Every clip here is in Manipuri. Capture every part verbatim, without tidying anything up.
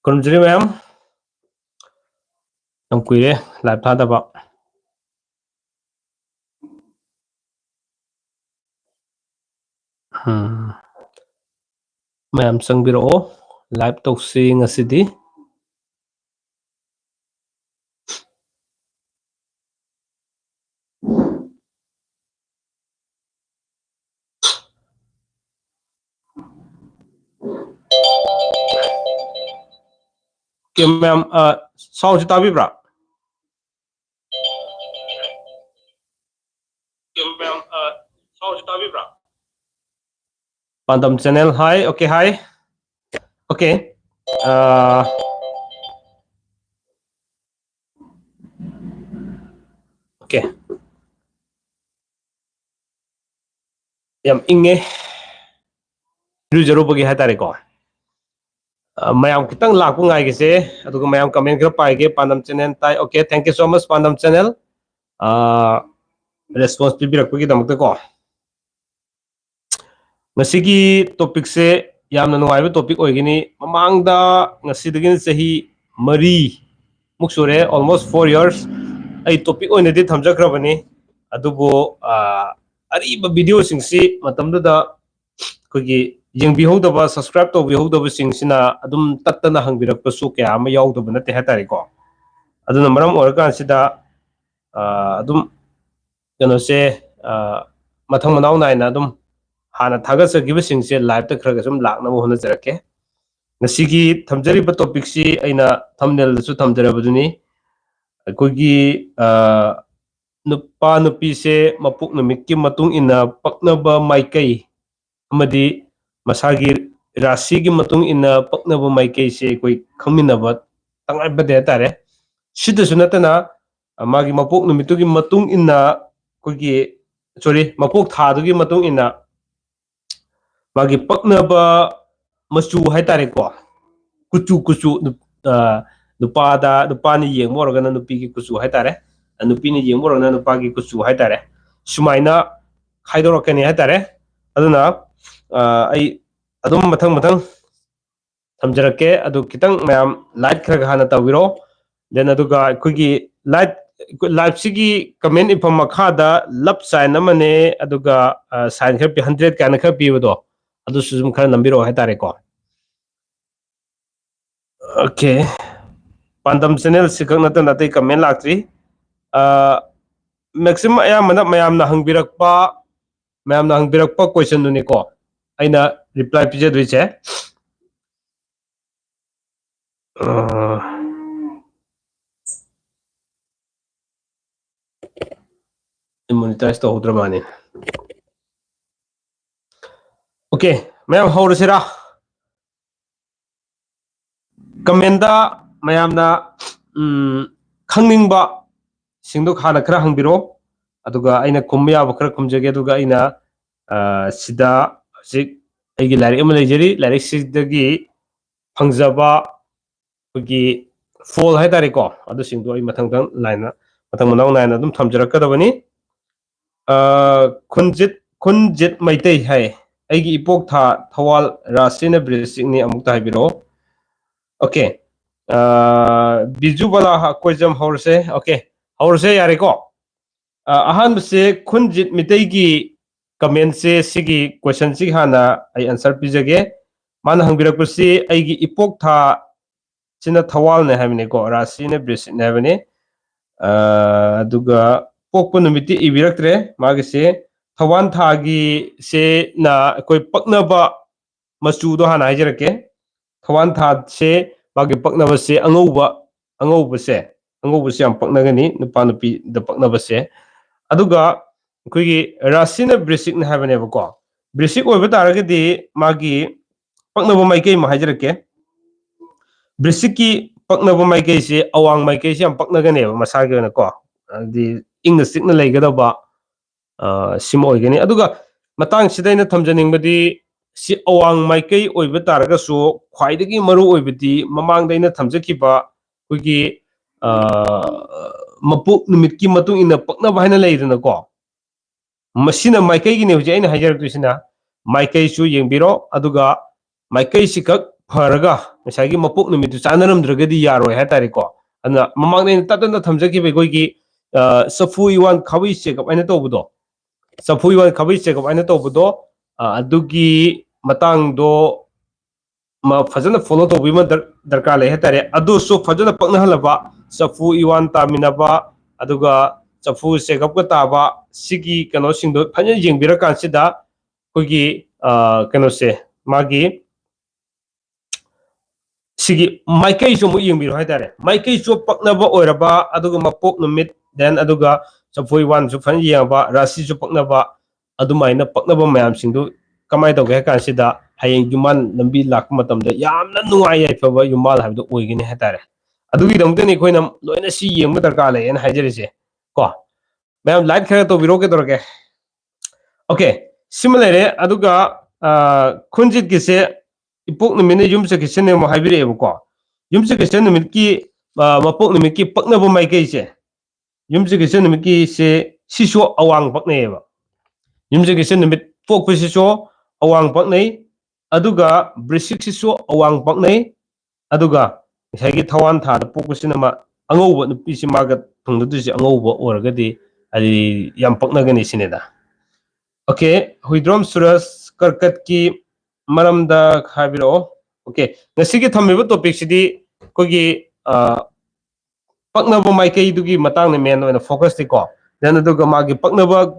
ꯈꯨꯔꯨꯝꯖꯔꯤ ꯃꯌꯥꯝ꯫ ꯌꯥꯝ ꯀꯨꯏꯔꯦ ꯂꯥꯏꯚ ꯊꯥꯗꯕ꯫ ꯎꯝ꯫ ꯃꯌꯥꯝ ꯆꯪꯕꯤꯔꯛꯑꯣ, ꯂꯥꯏꯚ ꯇꯧꯁꯤ ꯉꯁꯤꯗꯤ꯫ Okay, ma'am, uh, sound ꯁꯤ ꯇꯥꯕꯤꯕ꯭ꯔꯥ? Okay, ma'am, uh, sound ꯁꯤ ꯇꯥꯕꯤꯕ꯭ꯔꯥ? ꯄꯥꯟꯗꯝ channel, hi, okay, hi. Okay. Uh, okay. ꯌꯥꯝ ꯏꯪꯉꯦ꯫ ꯏꯔꯨꯖꯔꯨꯕꯒꯤ ꯍꯥꯏꯇꯥꯔꯦꯀꯣ꯫ ꯑ, ꯃꯌꯥꯝ ꯈꯤꯇꯪ ꯂꯥꯛꯄ ꯉꯥꯏꯒꯦꯁꯦ, ꯑꯗꯨꯒ ꯃꯌꯥꯝ comment ꯈꯔ ꯄꯥꯏꯒꯦ꯫ ꯄꯥꯟꯗꯝ channel ꯇꯥꯏ꯫ Okay, thank you so much, ꯄꯥꯟꯗꯝ channel꯫ ꯑ, response ꯄꯤꯕꯤꯔꯛꯄꯒꯤꯗꯃꯛꯇꯀꯣ꯫ ꯉꯁꯤꯒꯤ topicꯁꯦ ꯌꯥꯝꯅ ꯅꯨꯡꯉꯥꯏꯕ topic ꯑꯣꯏꯒꯅꯤ꯫ ꯃꯃꯥꯡꯗ, ꯉꯁꯤꯗꯒꯤꯅ ꯆꯍꯤ ꯃꯔꯤ ꯃꯨꯛ ꯁꯨꯔꯦ, almost four years꯫ ꯑꯩ topic ꯑꯣꯏꯅꯗꯤ ꯊꯝꯖꯈ꯭ꯔꯕꯅꯤ, ꯑꯗꯨꯕꯨ, ꯑ, ꯑꯔꯤꯕ videoꯁꯤꯡꯁꯤ ꯃꯇꯝꯗꯨꯗ ꯑꯩꯈꯣꯏꯒꯤ ꯌꯦꯡꯕꯤꯍꯧꯗꯕ, subscribe ꯇꯧꯕꯤꯍꯧꯗꯕꯁꯤꯡꯁꯤꯅ ꯑꯗꯨꯝ ꯇꯠꯇꯅ ꯍꯪꯕꯤꯔꯛꯄꯁꯨ ꯀꯌꯥ ꯑꯃ ꯌꯥꯎꯗꯕ ꯅꯠꯇꯦ ꯍꯥꯏꯇꯥꯔꯦꯀꯣ꯫ ꯑꯗꯨꯅ ꯃꯔꯝ ꯑꯣꯏꯔꯀꯥꯟꯁꯤꯗ, ꯑ, ꯑꯗꯨꯝ ꯀꯩꯅꯣꯁꯦ, ꯑ, ꯃꯊꯪ ꯃꯅꯥꯎ ꯅꯥꯏꯅ ꯑꯗꯨꯝ ꯍꯥꯟꯅ ꯊꯥꯒꯠꯆꯈꯤꯕꯁꯤꯡꯁꯦ liveꯇ ꯈꯔ ꯈꯔ ꯁꯨꯝ ꯂꯥꯛꯅꯕ ꯍꯣꯠꯅꯖꯔꯛꯀꯦ꯫ ꯉꯁꯤꯒꯤ ꯊꯝꯖꯔꯤꯕ topicꯁꯤ ꯑꯩꯅ thumbnailꯗꯁꯨ ꯊꯝꯖꯔꯕꯗꯨꯅꯤ꯫ ꯑꯩꯈꯣꯏꯒꯤ, ꯑ, ꯅꯨꯄꯥ ꯅꯨꯄꯤꯁꯦ ꯃꯄꯣꯛ ꯅꯨꯃꯤꯠꯀꯤ ꯃꯇꯨꯡ ꯏꯟꯅ ꯄꯛꯅꯕ ꯃꯥꯏꯀꯩ ꯑꯃꯗꯤ ꯃꯁꯥꯒꯤ ꯔꯥꯁꯤꯒꯤ ꯃꯇꯨꯡ ꯏꯟꯅ ꯄꯛꯅꯕ ꯃꯥꯏꯀꯩꯁꯦ ꯑꯩꯈꯣꯏ ꯈꯪꯃꯤꯟꯅꯕ ꯇꯉꯥꯏ ꯐꯗꯦ ꯍꯥꯏꯇꯥꯔꯦ꯫ ꯁꯤꯗꯁꯨ ꯅꯠꯇꯅ, ꯑ, ꯃꯥꯒꯤ ꯃꯄꯣꯛ ꯅꯨꯃꯤꯠꯇꯨꯒꯤ ꯃꯇꯨꯡ ꯏꯟꯅ ꯑꯩꯈꯣꯏꯒꯤ, sorry, ꯃꯄꯣꯛ ꯊꯥꯗꯨꯒꯤ ꯃꯇꯨꯡ ꯏꯟꯅ ꯃꯥꯒꯤ ꯄꯛꯅꯕ ꯃꯆꯨ ꯍꯥꯏꯇꯥꯔꯦꯀꯣ, ꯀꯨꯆꯨ, ꯀꯨꯆꯨ, ꯅꯨ-, ꯑ, ꯅꯨꯄꯥꯗ, ꯅꯨꯄꯥꯅ ꯌꯦꯡꯕ ꯑꯣꯏꯔꯒꯅ ꯅꯨꯄꯤꯒꯤ ꯀꯨꯆꯨ ꯍꯥꯏꯇꯥꯔꯦ, ꯅꯨꯄꯤꯅ ꯌꯦꯡꯕ ꯑꯣꯏꯔꯒꯅ ꯅꯨꯄꯥꯒꯤ ꯀꯨꯆꯨ ꯍꯥꯏꯇꯥꯔꯦ, ꯁꯨꯃꯥꯏꯅ ꯈꯥꯏꯗꯣꯔꯛꯀꯅꯤ ꯍꯥꯏꯇꯥꯔꯦ꯫ ꯑꯗꯨꯅ, ꯑ, ꯑꯩ ꯑꯗꯨꯝ ꯃꯊꯪ ꯃꯊꯪ ꯊꯝꯖꯔꯛꯀꯦ꯫ ꯑꯗꯨ ꯈꯤꯇꯪ ꯃꯌꯥꯝ like ꯈꯔ ꯈꯔ ꯍꯥꯟꯅ ꯇꯧꯕꯤꯔꯣ꯫ Then ꯑꯗꯨꯒ ꯑꯩꯈꯣꯏꯒꯤ live, live ꯁꯤꯒꯤ comment ꯏꯐꯝ ꯃꯈꯥꯗ love sign ꯑꯃꯅꯦ, ꯑꯗꯨꯒ, ꯑ, sign ꯈꯔ ꯄꯤ, hundred ꯀꯥꯏꯅ ꯈꯔ ꯄꯤꯕꯗꯣ, ꯑꯗꯨꯁꯨ ꯁꯨꯝ ꯈꯔ ꯅꯝꯕꯤꯔꯛꯑꯣ ꯍꯥꯏꯇꯥꯔꯦꯀꯣ꯫ Okay, ꯄꯥꯟꯗꯝ channel ꯁꯤ ꯈꯛ ꯅꯠꯇꯅ ꯑꯇꯩ comment ꯂꯥꯛꯇ꯭ꯔꯤ꯫ ꯑ, maximum ꯑꯌꯥꯝꯕꯅ ꯃꯌꯥꯝꯅ ꯍꯪꯕꯤꯔꯛꯄ, ꯃꯌꯥꯝꯅ ꯍꯪꯕꯤꯔꯛꯄ question ꯗꯨꯅꯤꯀꯣ ꯑꯩꯅ reply ꯄꯤꯖꯗꯣꯏꯁꯦ꯫ ꯑ, monetize ꯇꯧꯍꯧꯗ꯭ꯔ ꯃꯥꯅꯦ꯫ Okay, ꯃꯌꯥꯝ ꯍꯧꯔꯁꯤꯔꯥ? Comment ꯇ ꯃꯌꯥꯝꯅ, ꯎꯝ, ꯈꯪꯅꯤꯡꯕ ꯁꯤꯡꯗꯣ ꯍꯥꯟꯅ ꯈꯔ ꯍꯪꯕꯤꯔꯣ, ꯑꯗꯨꯒ ꯑꯩꯅ ꯈꯨꯝꯕ ꯌꯥꯕ ꯈꯔ ꯈꯨꯝꯖꯒꯦ꯫ ꯑꯗꯨꯒ ꯑꯩꯅ, ꯑ, ꯁꯤꯗ ꯍꯧꯖꯤꯛ ꯑꯩꯒꯤ ꯂꯥꯏꯔꯤꯛ ꯑꯃ ꯂꯩꯖꯔꯤ, ꯂꯥꯏꯔꯤꯛꯁꯤꯗꯒꯤ ꯐꯪꯖꯕ ꯑꯩꯈꯣꯏꯒꯤ ꯐꯣꯜ ꯍꯥꯏꯇꯥꯔꯦꯀꯣ, ꯑꯗꯨꯁꯤꯡꯗꯣ ꯑꯩ ꯃꯊꯪ ꯃꯊꯪ ꯂꯥꯏꯅ, ꯃꯊꯪ ꯃꯅꯥꯎ ꯅꯥꯏꯅ ꯑꯗꯨꯝ ꯊꯝꯖꯔꯛꯀꯗꯕꯅꯤ꯫ ꯑ, ꯈꯨꯟꯖꯤꯠ, ꯈꯨꯟꯖꯤꯠ ꯃꯩꯇꯩ ꯍꯥꯏ, "ꯑꯩꯒꯤ ꯏꯄꯣꯛ ꯊꯥ ꯊꯧꯋꯥꯜ, ꯔꯥꯁꯤꯅ ꯕ꯭ꯔꯤꯁꯤꯛꯅꯤ, ꯑꯃꯨꯛꯇ ꯍꯥꯏꯕꯤꯔꯛꯑꯣ?" Okay꯫ ꯑ, ꯕꯤꯖꯨ ꯕꯂꯥ ꯍ-, ꯀꯣꯏꯖꯝ ꯍꯧꯔꯁꯦ꯫ Okay, ꯍꯧꯔꯁꯦ, ꯌꯥꯔꯦꯀꯣ? ꯑ, ꯑꯍꯥꯟꯕꯁꯦ ꯈꯨꯟꯖꯤꯠ ꯃꯤꯇꯩꯒꯤ comment ꯁꯦ, ꯁꯤꯒꯤ question ꯁꯤꯒꯤ ꯍꯥꯟꯅ ꯑꯩ answer ꯄꯤꯖꯒꯦ꯫ ꯃꯥꯅ ꯍꯪꯕꯤꯔꯛꯄꯁꯤ, "ꯑꯩꯒꯤ ꯏꯄꯣꯛ ꯊꯥ ꯁꯤꯅ ꯊꯧꯋꯥꯜꯅꯦ" ꯍꯥꯏꯕꯅꯤꯀꯣ, "ꯔꯥꯁꯤꯅ ꯕ꯭ꯔꯤꯁꯤꯛꯅꯦ" ꯍꯥꯏꯕꯅꯤ꯫ ꯑ, ꯑꯗꯨꯒ ꯄꯣꯛꯄ ꯅꯨꯃꯤꯠꯇꯤ ꯏꯕꯤꯔꯛꯇ꯭ꯔꯦ ꯃꯥꯒꯤꯁꯦ꯫ ꯊꯧꯋꯥꯟ ꯊꯥꯒꯤꯁꯦꯅ ꯑꯩꯈꯣꯏ ꯄꯛꯅꯕ ꯃꯆꯨꯗꯣ ꯍꯥꯟꯅ ꯍꯥꯏꯖꯔꯛꯀꯦ꯫ ꯊꯧꯋꯥꯟ ꯊꯥꯁꯦ ꯃꯥꯒꯤ ꯄꯛꯅꯕꯁꯦ ꯑꯉꯧꯕ, ꯑꯉꯧꯕꯁꯦ, ꯑꯉꯧꯕꯁꯦ ꯌꯥꯝ ꯄꯛꯅꯒꯅꯤ ꯅꯨꯄꯥ ꯅꯨꯄꯤꯗ ꯄꯛꯅꯕꯁꯦ꯫ ꯑꯗꯨꯒ ꯑꯩꯈꯣꯏꯒꯤ ꯔꯥꯁꯤꯅ ꯕ꯭ꯔꯤꯁꯤꯛꯅ ꯍꯥꯏꯕꯅꯦꯕꯀꯣ꯫ ꯕ꯭ꯔꯤꯁꯤꯛ ꯑꯣꯏꯕ ꯇꯥꯔꯒꯗꯤ ꯃꯥꯒꯤ ꯄꯛꯅꯕ ꯃꯥꯏꯀꯩ ꯑꯃ ꯍꯥꯏꯖꯔꯛꯀꯦ꯫ ꯕ꯭ꯔꯤꯁꯤꯛꯀꯤ ꯄꯛꯅꯕ ꯃꯥꯏꯀꯩꯁꯦ, ꯑꯋꯥꯡ ꯃꯥꯏꯀꯩꯁꯦ ꯌꯥꯝ ꯄꯛꯅꯒꯅꯦꯕ ꯃꯁꯥꯒꯤ ꯑꯣꯏꯅꯀꯣ꯫ ꯍꯥꯏꯗꯤ ꯏꯪꯅ ꯆꯤꯛꯅ ꯂꯩꯒꯗꯕ, ꯑ, ꯁꯤꯃ ꯑꯣꯏꯒꯅꯤ꯫ ꯑꯗꯨꯒ ꯃꯇꯥꯡꯁꯤꯗ ꯑꯩꯅ ꯊꯝꯖꯅꯤꯡꯕꯗꯤ, ꯁꯤ ꯑꯋꯥꯡ ꯃꯥꯏꯀꯩ ꯑꯣꯏꯕ ꯇꯥꯔꯒꯁꯨ, ꯈ꯭ꯋꯥꯏꯗꯒꯤ ꯃꯔꯨ ꯑꯣꯏꯕꯗꯤ ꯃꯃꯥꯡꯗ ꯑꯩꯅ ꯊꯝꯖꯈꯤꯕ ꯑꯩꯈꯣꯏꯒꯤ, ꯑ, ꯃꯄꯣꯛ ꯅꯨꯃꯤꯠꯀꯤ ꯃꯇꯨꯡ ꯏꯟꯅ ꯄꯛꯅꯕ ꯍꯥꯏꯅ ꯂꯩꯗꯅꯀꯣ꯫ ꯃꯁꯤꯅ ꯃꯥꯏꯀꯩꯒꯤꯅꯤ ꯍꯧꯖꯤꯛ ꯑꯩꯅ ꯍꯥꯏꯖꯔꯛꯇꯣꯏꯁꯤꯅ꯫ ꯃꯥꯏꯀꯩꯁꯨ ꯌꯦꯡꯕꯤꯔꯣ, ꯑꯗꯨꯒ ꯃꯥꯏꯀꯩꯁꯤꯈꯛ ꯐꯔꯒ ꯉꯁꯥꯏꯒꯤ ꯃꯄꯣꯛ ꯅꯨꯃꯤꯠꯇꯨ ꯆꯥꯟꯅꯔꯝꯗ꯭ꯔꯒꯗꯤ ꯌꯥꯔꯣꯏ ꯍꯥꯏꯇꯥꯔꯦꯀꯣ꯫ ꯑꯗꯨꯅ ꯃꯃꯥꯡꯗ ꯑꯩꯅ ꯇꯠꯇꯅ ꯊꯝꯖꯈꯤꯕ ꯑꯩꯈꯣꯏꯒꯤ ꯆꯐꯨ ꯏꯋꯥꯟ ꯈꯥꯕꯩ ꯆꯦꯀꯞ ꯍꯥꯏꯅ ꯇꯧꯕꯗꯣ, ꯆꯐꯨ ꯏꯋꯥꯟ ꯈꯥꯕꯩ ꯆꯦꯀꯞ ꯍꯥꯏꯅ ꯇꯧꯕꯗꯣ, ꯑꯗꯨꯒꯤ ꯃꯇꯥꯡꯗꯣ ꯐꯖꯅ ꯐꯣꯂꯣ ꯇꯧꯕꯤꯕ ꯑꯃ ꯗꯔꯀꯥꯔ ꯂꯩ ꯍꯥꯏꯇꯥꯔꯦ꯫ ꯑꯗꯨꯁꯨ ꯐꯖꯅ ꯄꯛꯅꯍꯜꯂꯕ, ꯆꯐꯨ ꯏꯋꯥꯟ ꯇꯥꯃꯤꯟꯅꯕ, ꯑꯗꯨꯒ ꯆꯐꯨ ꯆꯦꯒꯞꯀ ꯇꯥꯕ, ꯁꯤꯒꯤ ꯀꯩꯅꯣꯁꯤꯡꯗꯣ ꯐꯖꯅ ꯌꯦꯡꯕꯤꯔꯀꯥꯟꯁꯤꯗ ꯑꯩꯈꯣꯏꯒꯤ ꯀꯩꯅꯣꯁꯦ, ꯃꯥꯒꯤ ꯁꯤꯒꯤ ꯃꯥꯏꯀꯩꯁꯨ ꯑꯃꯨꯛ ꯌꯦꯡꯕꯤꯔꯣ ꯍꯥꯏꯇꯥꯔꯦ꯫ ꯃꯥꯏꯀꯩꯁꯨ ꯄꯛꯅꯕ ꯑꯣꯏꯔꯕ, ꯑꯗꯨꯒ ꯃꯄꯣꯛ ꯅꯨꯃꯤꯠ, then ꯑꯗꯨꯒ ꯆꯐꯨ ꯏꯋꯥꯟꯁꯨ ꯐꯖꯅ ꯌꯦꯡꯉꯕ, ꯔꯥꯁꯤꯁꯨ ꯄꯛꯅꯕ, ꯑꯗꯨꯃꯥꯏꯅ ꯄꯛꯅꯕ ꯃꯌꯥꯝꯁꯤꯡꯗꯨ ꯀꯃꯥꯏꯅ ꯇꯧꯒꯦ ꯍꯥꯏ ꯀꯥꯟꯁꯤꯗ, ꯍꯌꯦꯡ ꯌꯨꯝꯕꯥꯜ ꯂꯝꯕꯤ ꯂꯥꯛꯄ ꯃꯇꯝꯗ ꯌꯥꯝꯅ ꯅꯨꯡꯉꯥꯏ ꯌꯥꯏꯐꯕ ꯌꯨꯝꯕꯥꯜ ꯍꯥꯏꯕꯗꯨ ꯑꯣꯏꯒꯅꯤ ꯍꯥꯏꯇꯥꯔꯦ꯫ ꯑꯗꯨꯒꯤꯗꯃꯛꯇꯅꯤ ꯑꯩꯈꯣꯏꯅ ꯂꯣꯏꯅ ꯁꯤ ꯌꯦꯡꯕ ꯗꯔꯀꯥꯔ ꯂꯩꯌꯦꯅ ꯍꯥꯏꯖꯔꯤꯁꯦ ꯀꯣ꯫ ꯃꯌꯥꯝ ꯂꯥꯏꯛ ꯈꯔ ꯇꯧꯕꯤꯔꯣ, ꯀꯩꯗꯧꯔꯒꯦ? ꯑꯣꯀꯦ, ꯁꯤꯃ ꯂꯩꯔꯦ꯫ ꯑꯗꯨꯒ ꯈꯨꯟꯖꯤꯠꯀꯤꯁꯦ ꯏꯄꯣꯛ ꯅꯨꯃꯤꯠꯅ ꯌꯨꯝꯁꯀꯩꯁꯅ ꯑꯃꯨꯛ ꯍꯥꯏꯕꯤꯔꯛꯑꯦꯕꯀꯣ꯫ ꯌꯨꯝꯁꯀꯩꯁ ꯅꯨꯃꯤꯠꯀꯤ ꯃꯄꯣꯛ ꯅꯨꯃꯤꯠꯀꯤ ꯄꯛꯅꯕ ꯃꯥꯏꯀꯩꯁꯦ, ꯌꯨꯝꯁꯀꯩꯁ ꯅꯨꯃꯤꯠꯀꯤꯁꯦ ꯁꯤꯁꯨ ꯑꯋꯥꯡ ꯄꯛꯅꯩꯌꯦꯕ꯫ ꯌꯨꯝꯁꯀꯩꯁ ꯅꯨꯃꯤꯠ ꯄꯣꯛꯄꯁꯤꯁꯨ ꯑꯋꯥꯡ ꯄꯛꯅꯩ, ꯑꯗꯨꯒ ꯕ꯭ꯔꯤꯁꯤꯛꯁꯤꯁꯨ ꯑꯋꯥꯡ ꯄꯛꯅꯩ, ꯑꯗꯨꯒ ꯉꯁꯥꯏꯒꯤ ꯊꯋꯥꯟ ꯊꯥꯗ ꯄꯣꯛꯄꯁꯤꯅ ꯑꯃ ꯑꯉꯧꯕ ꯅꯨꯄꯤꯁꯤ ꯃꯥꯒ ꯊꯨꯡꯅꯗꯣꯏꯁꯦ ꯑꯉꯧꯕ ꯑꯣꯏꯔꯒꯗꯤ ꯍꯥꯏꯗꯤ ꯌꯥꯝ ꯄꯛꯅꯒꯅꯤ ꯁꯤꯅꯤꯗ꯫ ꯑꯣꯀꯦ, ꯍꯨꯏꯗ꯭ꯔꯣꯝ ꯁꯨꯔꯖ ꯀꯔꯀꯠꯀꯤ ꯃꯔꯝꯗ ꯍꯥꯏꯕꯤꯔꯛꯑꯣ꯫ ꯑꯣꯀꯦ, ꯉꯁꯤꯒꯤ ꯊꯝꯃꯤꯕ ꯇꯣꯄꯤꯛꯁꯤꯗꯤ ꯑꯩꯈꯣꯏꯒꯤ ꯄꯛꯅꯕ ꯃꯥꯏꯀꯩꯗꯨꯒꯤ ꯃꯇꯥꯡꯗ ꯃꯦꯟ ꯑꯣꯏꯅ ꯐꯣꯀꯁꯇꯤꯀꯣ꯫ ꯗꯦꯟ ꯑꯗꯨꯒ ꯃꯥꯒꯤ ꯄꯛꯅꯕ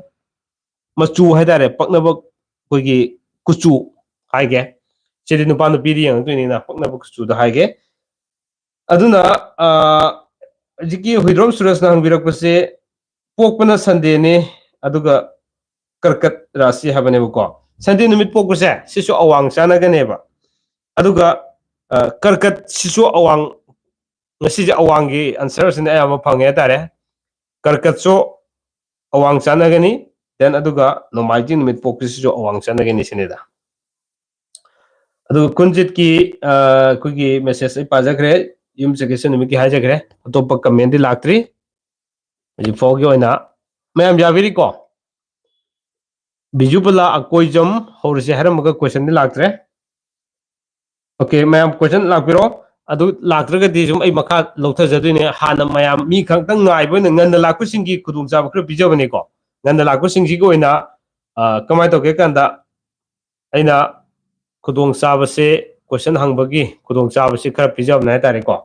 ꯃꯆꯨ ꯍꯥꯏꯇꯥꯔꯦ, ꯄꯛꯅꯕ ꯑꯩꯈꯣꯏꯒꯤ ꯀꯨꯆꯨ ꯍꯥꯏꯒꯦ, ꯁꯤꯗꯤ ꯅꯨꯄꯥ ꯅꯨꯄꯤꯗꯤ ꯌꯦꯡꯉꯛꯇꯣꯏꯅꯤꯅ ꯄꯛꯅꯕ ꯀꯨꯆꯨꯗ ꯍꯥꯏꯒꯦ꯫ ꯑꯗꯨꯅ ꯍꯧꯖꯤꯛꯀꯤ ꯍꯨꯏꯗ꯭ꯔꯣꯝ ꯁꯨꯔꯖꯅ ꯍꯪꯕꯤꯔꯛꯄꯁꯦ, ꯄꯣꯛꯄꯅ ꯁꯟꯗꯦꯅꯤ, ꯑꯗꯨꯒ ꯀꯔꯀꯠ ꯔꯥꯁꯤ ꯍꯥꯏꯕꯅꯦꯕꯀꯣ꯫ ꯁꯟꯗꯦ ꯅꯨꯃꯤꯠ ꯄꯣꯛꯄꯁꯦ ꯁꯤꯁꯨ ꯑꯋꯥꯡ ꯆꯥꯟꯅꯒꯅꯦꯕ꯫ ꯑꯗꯨꯒ ꯀꯔꯀꯠꯁꯤꯁꯨ ꯑꯋꯥꯡ, ꯉꯁꯤꯁꯦ ꯑꯋꯥꯡꯒꯤ ꯑꯟꯁꯔꯁꯤꯅ ꯑꯌꯥꯝꯕ ꯐꯪꯉꯦ ꯍꯥꯏꯇꯥꯔꯦ꯫ ꯀꯔꯀꯠꯁꯨ ꯑꯋꯥꯡ ꯆꯥꯟꯅꯒꯅꯤ, ꯗꯦꯟ ꯑꯗꯨꯒ ꯅꯣꯡꯃꯥꯏꯖꯤꯡ ꯅꯨꯃꯤꯠ ꯄꯣꯛꯄꯁꯤꯁꯨ ꯑꯋꯥꯡ ꯆꯥꯟꯅꯒꯅꯤ ꯁꯤꯅꯤꯗ꯫ ꯑꯗꯨꯒ ꯀꯨꯟꯖꯤꯠꯀꯤ ꯑꯩꯈꯣꯏꯒꯤ ꯃꯦꯁꯦꯖ ꯑꯩ ꯄꯥꯖꯈ꯭ꯔꯦ, ꯌꯨꯝꯁꯀꯩꯁ ꯅꯨꯃꯤꯠꯀꯤ ꯍꯥꯏꯖꯈ꯭ꯔꯦ, ꯑꯇꯣꯞꯄ ꯀꯃꯦꯟꯗꯤ ꯂꯥꯛꯇ꯭ꯔꯤ ꯍꯧꯖꯤꯛ ꯐꯥꯎꯒꯤ ꯑꯣꯏꯅ꯫ ꯃꯌꯥꯝ ꯌꯥꯕꯤꯔꯤꯀꯣ? ꯕꯤꯖꯨꯕꯂꯥ ꯑꯀꯣꯏꯖꯝ ꯍꯧꯔꯁꯤ ꯍꯥꯏꯔꯝꯃꯒ ꯀꯣꯏꯁꯟꯗꯤ ꯂꯥꯛꯇ꯭ꯔꯦ꯫ Okay, ꯃꯌꯥꯝ question ꯂꯥꯛꯄꯤꯔꯣ꯫ ꯑꯗꯨ ꯂꯥꯛꯇ꯭ꯔꯒꯗꯤ ꯁꯨꯝ ꯑꯩ ꯃꯈꯥ ꯂꯧꯊꯖꯗꯣꯏꯅꯦ꯫ ꯍꯥꯟꯅ ꯃꯌꯥꯝ ꯃꯤ ꯈꯛꯇꯪ ꯉꯥꯏꯕ ꯑꯣꯏꯅ ꯉꯟꯅ ꯂꯥꯛꯄꯁꯤꯡꯒꯤ ꯈꯨꯗꯣꯡꯆꯥꯕ ꯈꯔ ꯄꯤꯖꯕꯅꯤꯀꯣ꯫ ꯉꯟꯅ ꯂꯥꯛꯄꯁꯤꯡꯁꯤꯒꯤ ꯑꯣꯏꯅ, ꯑ, ꯀꯃꯥꯏꯅ ꯇꯧꯒꯦ ꯀꯥꯟꯗ ꯑꯩꯅ ꯈꯨꯗꯣꯡꯆꯥꯕꯁꯦ, question ꯍꯪꯕꯒꯤ ꯈꯨꯗꯣꯡꯆꯥꯕꯁꯦ ꯈꯔ ꯄꯤꯖꯕꯅꯦ ꯍꯥꯏꯇꯥꯔꯦꯀꯣ꯫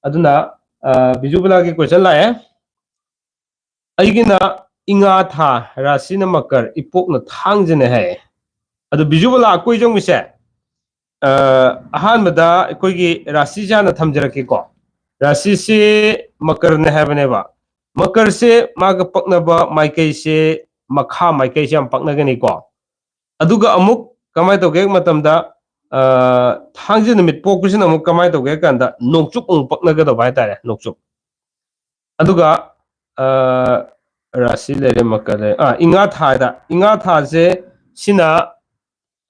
ꯑꯗꯨꯅ, ꯑ, ꯕꯤꯖꯨꯕꯂꯥꯒꯤ question ꯂꯥꯛꯑꯦ꯫ ꯑꯩꯒꯤꯅ ꯏꯉꯥ ꯊꯥ, ꯔꯥꯁꯤꯅ ꯃꯀꯔ, ꯏꯄꯣꯛꯅ ꯊꯥꯡꯖꯅꯦ ꯍꯥꯏ꯫ ꯑꯗꯨ ꯕꯤꯖꯨꯕꯂꯥ, ꯑꯩꯈꯣꯏ ꯆꯪꯕꯁꯦ, ꯑ, ꯑꯍꯥꯟꯕꯗ ꯑꯩꯈꯣꯏꯒꯤ ꯔꯥꯁꯤꯁꯦ ꯍꯥꯟꯅ ꯊꯝꯖꯔꯛꯀꯦꯀꯣ꯫ ꯔꯥꯁꯤꯁꯦ ꯃꯀꯔꯅꯦ ꯍꯥꯏꯕꯅꯦꯕ꯫ ꯃꯀꯔꯁꯦ ꯃꯥꯒ ꯄꯛꯅꯕ ꯃꯥꯏꯀꯩꯁꯦ ꯃꯈꯥ ꯃꯥꯏꯀꯩꯁꯦ ꯌꯥꯝ ꯄꯛꯅꯒꯅꯤꯀꯣ꯫ ꯑꯗꯨꯒ ꯑꯃꯨꯛ ꯀꯃꯥꯏꯅ ꯇꯧꯒꯦ ꯃꯇꯝꯗ, ꯑ, ꯊꯥꯡꯖ ꯅꯨꯃꯤꯠ ꯄꯣꯛꯄꯁꯤꯅ ꯑꯃꯨꯛ ꯀꯃꯥꯏꯅ ꯇꯧꯒꯦ ꯀꯥꯟꯗ ꯅꯣꯡꯆꯨꯞ ꯑꯃꯨꯛ ꯄꯛꯅꯒꯗꯕ ꯍꯥꯏꯇꯥꯔꯦ, ꯅꯣꯡꯆꯨꯞ꯫ ꯑꯗꯨꯒ, ꯑ, ꯔꯥꯁꯤ ꯂꯩꯔꯦ, ꯃꯀꯔ ꯂꯩꯔꯦ, ꯑ, ꯏꯉꯥ ꯊꯥꯗ, ꯏꯉꯥ ꯊꯥꯁꯦ ꯁꯤꯅ,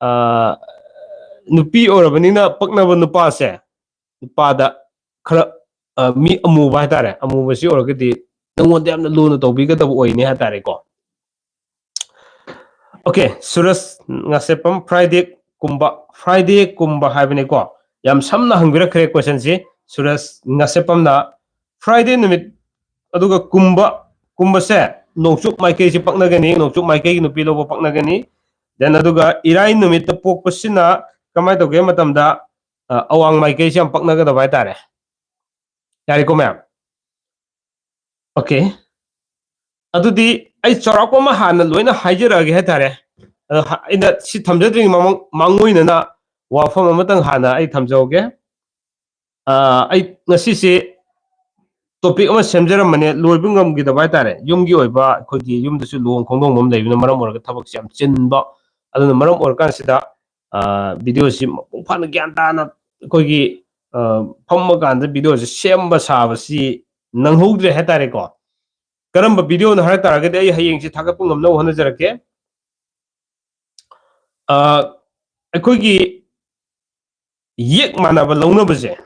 ꯑ, ꯅꯨꯄꯤ ꯑꯣꯏꯔꯕꯅꯤꯅ ꯄꯛꯅꯕ ꯅꯨꯄꯥꯁꯦ, ꯅꯨꯄꯥꯗ ꯈꯔ, ꯑ, ꯃꯤ ꯑꯃꯨꯕ ꯍꯥꯏꯇꯥꯔꯦ, ꯑꯃꯨꯕꯁꯤ ꯑꯣꯏꯔꯒꯗꯤ ꯅꯪꯉꯣꯟꯗ ꯌꯥꯝꯅ ꯂꯨꯅ ꯇꯧꯕꯤꯒꯗꯕ ꯑꯣꯏꯅꯤ ꯍꯥꯏꯇꯥꯔꯦꯀꯣ꯫ Okay, ꯁꯨꯔꯖ ꯉꯥꯁꯦꯞꯄꯝ, Friday ꯀꯨꯝꯕ, Friday ꯀꯨꯝꯕ ꯍꯥꯏꯕꯅꯤꯀꯣ꯫ ꯌꯥꯝ ꯁꯝꯅ ꯍꯪꯕꯤꯔꯛꯈ꯭ꯔꯦ questionꯁꯤ ꯁꯨꯔꯖ ꯉꯥꯁꯦꯞꯄꯝꯅ꯫ Friday ꯅꯨꯃꯤꯠ, ꯑꯗꯨꯒ ꯀꯨꯝꯕ, ꯀꯨꯝꯕꯁꯦ ꯅꯣꯡꯆꯨꯞ ꯃꯥꯏꯀꯩꯁꯤ ꯄꯛꯅꯒꯅꯤ, ꯅꯣꯡꯆꯨꯞ ꯃꯥꯏꯀꯩꯒꯤ ꯅꯨꯄꯤ ꯂꯧꯕ ꯄꯛꯅꯒꯅꯤ꯫ Then ꯑꯗꯨꯒ ꯏꯔꯥꯏ ꯅꯨꯃꯤꯠꯇ ꯄꯣꯛꯄꯁꯤꯅ ꯀꯃꯥꯏꯅ ꯇꯧꯒꯦ ꯃꯇꯝꯗ, ꯑ, ꯑꯋꯥꯡ ꯃꯥꯏꯀꯩꯁꯤ ꯌꯥꯝ ꯄꯛꯅꯒꯗꯕ ꯍꯥꯏꯇꯥꯔꯦ꯫ ꯌꯥꯔꯦꯀꯣ ꯃꯌꯥꯝ? Okay꯫ ꯑꯗꯨꯗꯤ ꯑꯩ ꯆꯥꯎꯔꯥꯛꯄ ꯑꯃ ꯍꯥꯟꯅ ꯂꯣꯏꯅ ꯍꯥꯏꯖꯔꯛꯑꯒꯦ ꯍꯥꯏꯇꯥꯔꯦ꯫ ꯑꯗꯣ ꯍ-, ꯑꯩꯅ ꯁꯤ ꯊꯝꯖꯗ꯭ꯔꯤꯉꯩ ꯃꯃꯥꯡ, ꯃꯥꯡꯑꯣꯏꯅꯅ ꯋꯥꯐꯝ ꯑꯃꯇꯪ ꯍꯥꯟꯅ ꯑꯩ ꯊꯝꯖꯍꯧꯒꯦ꯫ ꯑ, ꯑꯩ ꯉꯁꯤꯁꯦ topic ꯑꯃ ꯁꯦꯝꯖꯔꯝꯕꯅꯦ, ꯂꯣꯏꯕ ꯉꯝꯈꯤꯗꯕ ꯍꯥꯏꯇꯥꯔꯦ꯫ ꯌꯨꯝꯒꯤ ꯑꯣꯏꯕ, ꯑꯩꯈꯣꯏꯒꯤ ꯌꯨꯝꯗꯁꯨ ꯂꯨꯍꯣꯡ ꯈꯣꯡꯗꯣꯡꯕ ꯑꯃ ꯂꯩꯕꯅ ꯃꯔꯝ ꯑꯣꯏꯔꯒ ꯊꯕꯛꯁꯦ ꯌꯥꯝ ꯆꯤꯟꯕ꯫ ꯑꯗꯨꯅ ꯃꯔꯝ ꯑꯣꯏꯔꯀꯥꯟꯁꯤꯗ, ꯑ, videoꯁꯤ ꯃꯄꯨꯡ ꯐꯥꯅ ꯒ꯭ꯌꯥꯟ ꯇꯥꯅ ꯑꯩꯈꯣꯏꯒꯤ, ꯑ, ꯐꯝꯃ ꯀꯥꯟꯗ videoꯁꯤ ꯁꯦꯝꯕ ꯁꯥꯕꯁꯤ ꯅꯪꯍꯧꯗ꯭ꯔꯦ ꯍꯥꯏꯇꯥꯔꯦꯀꯣ꯫ ꯀꯔꯝꯕ videoꯅꯣ ꯍꯥꯏ ꯇꯥꯔꯒꯗꯤ ꯑꯩ ꯍꯌꯦꯡꯁꯤ ꯊꯥꯒꯠꯄ ꯉꯝꯅꯕ ꯍꯣꯠꯅꯖꯔꯛꯀꯦ꯫ ꯑ, ꯑꯩꯈꯣꯏꯒꯤ ꯌꯦꯛ ꯃꯥꯟꯅꯕ ꯂꯧꯅꯕꯁꯦ,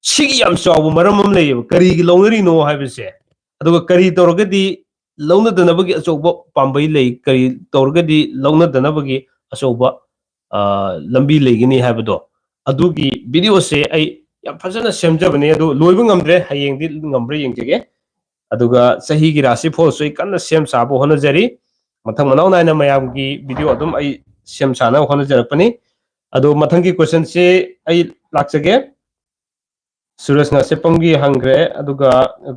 ꯁꯤꯒꯤ ꯌꯥꯝ ꯆꯥꯎꯕ ꯃꯔꯝ ꯑꯃ ꯂꯩꯌꯦꯕ, ꯀꯔꯤꯒꯤ ꯂꯧꯅꯔꯤꯅꯣ ꯍꯥꯏꯕꯁꯦ꯫ ꯑꯗꯨꯒ ꯀꯔꯤ ꯇꯧꯔꯒꯗꯤ ꯂꯧꯅꯗꯅꯕꯒꯤ ꯑꯆꯧꯕ ꯄꯥꯝꯕꯩ ꯂꯩ, ꯀꯔꯤ ꯇꯧꯔꯒꯗꯤ ꯂꯧꯅꯗꯅꯕꯒꯤ ꯑꯆꯧꯕ ꯂꯝꯕꯤ ꯂꯩꯒꯅꯤ ꯍꯥꯏꯕꯗꯣ, ꯑꯗꯨꯒꯤ ꯚꯤꯗꯤꯑꯣꯁꯦ ꯑꯩ ꯌꯥꯝ ꯐꯖꯅ ꯁꯦꯝꯖꯕꯅꯦ꯫ ꯑꯗꯨ ꯂꯣꯏꯕ ꯉꯝꯗ꯭ꯔꯦ, ꯍꯌꯦꯡꯗꯤ ꯉꯝꯕ꯭ꯔꯥ ꯌꯦꯡꯖꯒꯦ꯫ ꯑꯗꯨꯒ ꯆꯍꯤꯒꯤ ꯔꯥꯁꯤ ꯐꯣꯜꯁꯨ ꯑꯩ ꯀꯟꯅ ꯁꯦꯝ ꯁꯥꯕ ꯍꯣꯠꯅꯖꯔꯤ꯫ ꯃꯊꯪ ꯃꯅꯥꯎ ꯅꯥꯏꯅ ꯃꯌꯥꯝꯒꯤ ꯚꯤꯗꯤꯑꯣ ꯑꯗꯨꯝ ꯑꯩ ꯁꯦꯝ ꯁꯥꯅꯕ ꯍꯣꯠꯅꯖꯔꯛꯄꯅꯤ꯫ ꯑꯗꯣ ꯃꯊꯪꯒꯤ ꯀꯣꯏꯁꯟꯁꯦ ꯑꯩ ꯂꯥꯛꯆꯒꯦ꯫ ꯁꯨꯔꯖ ꯉꯥꯁꯦꯞꯄꯝꯒꯤ ꯍꯪꯈ꯭ꯔꯦ, ꯑꯗꯨꯒ,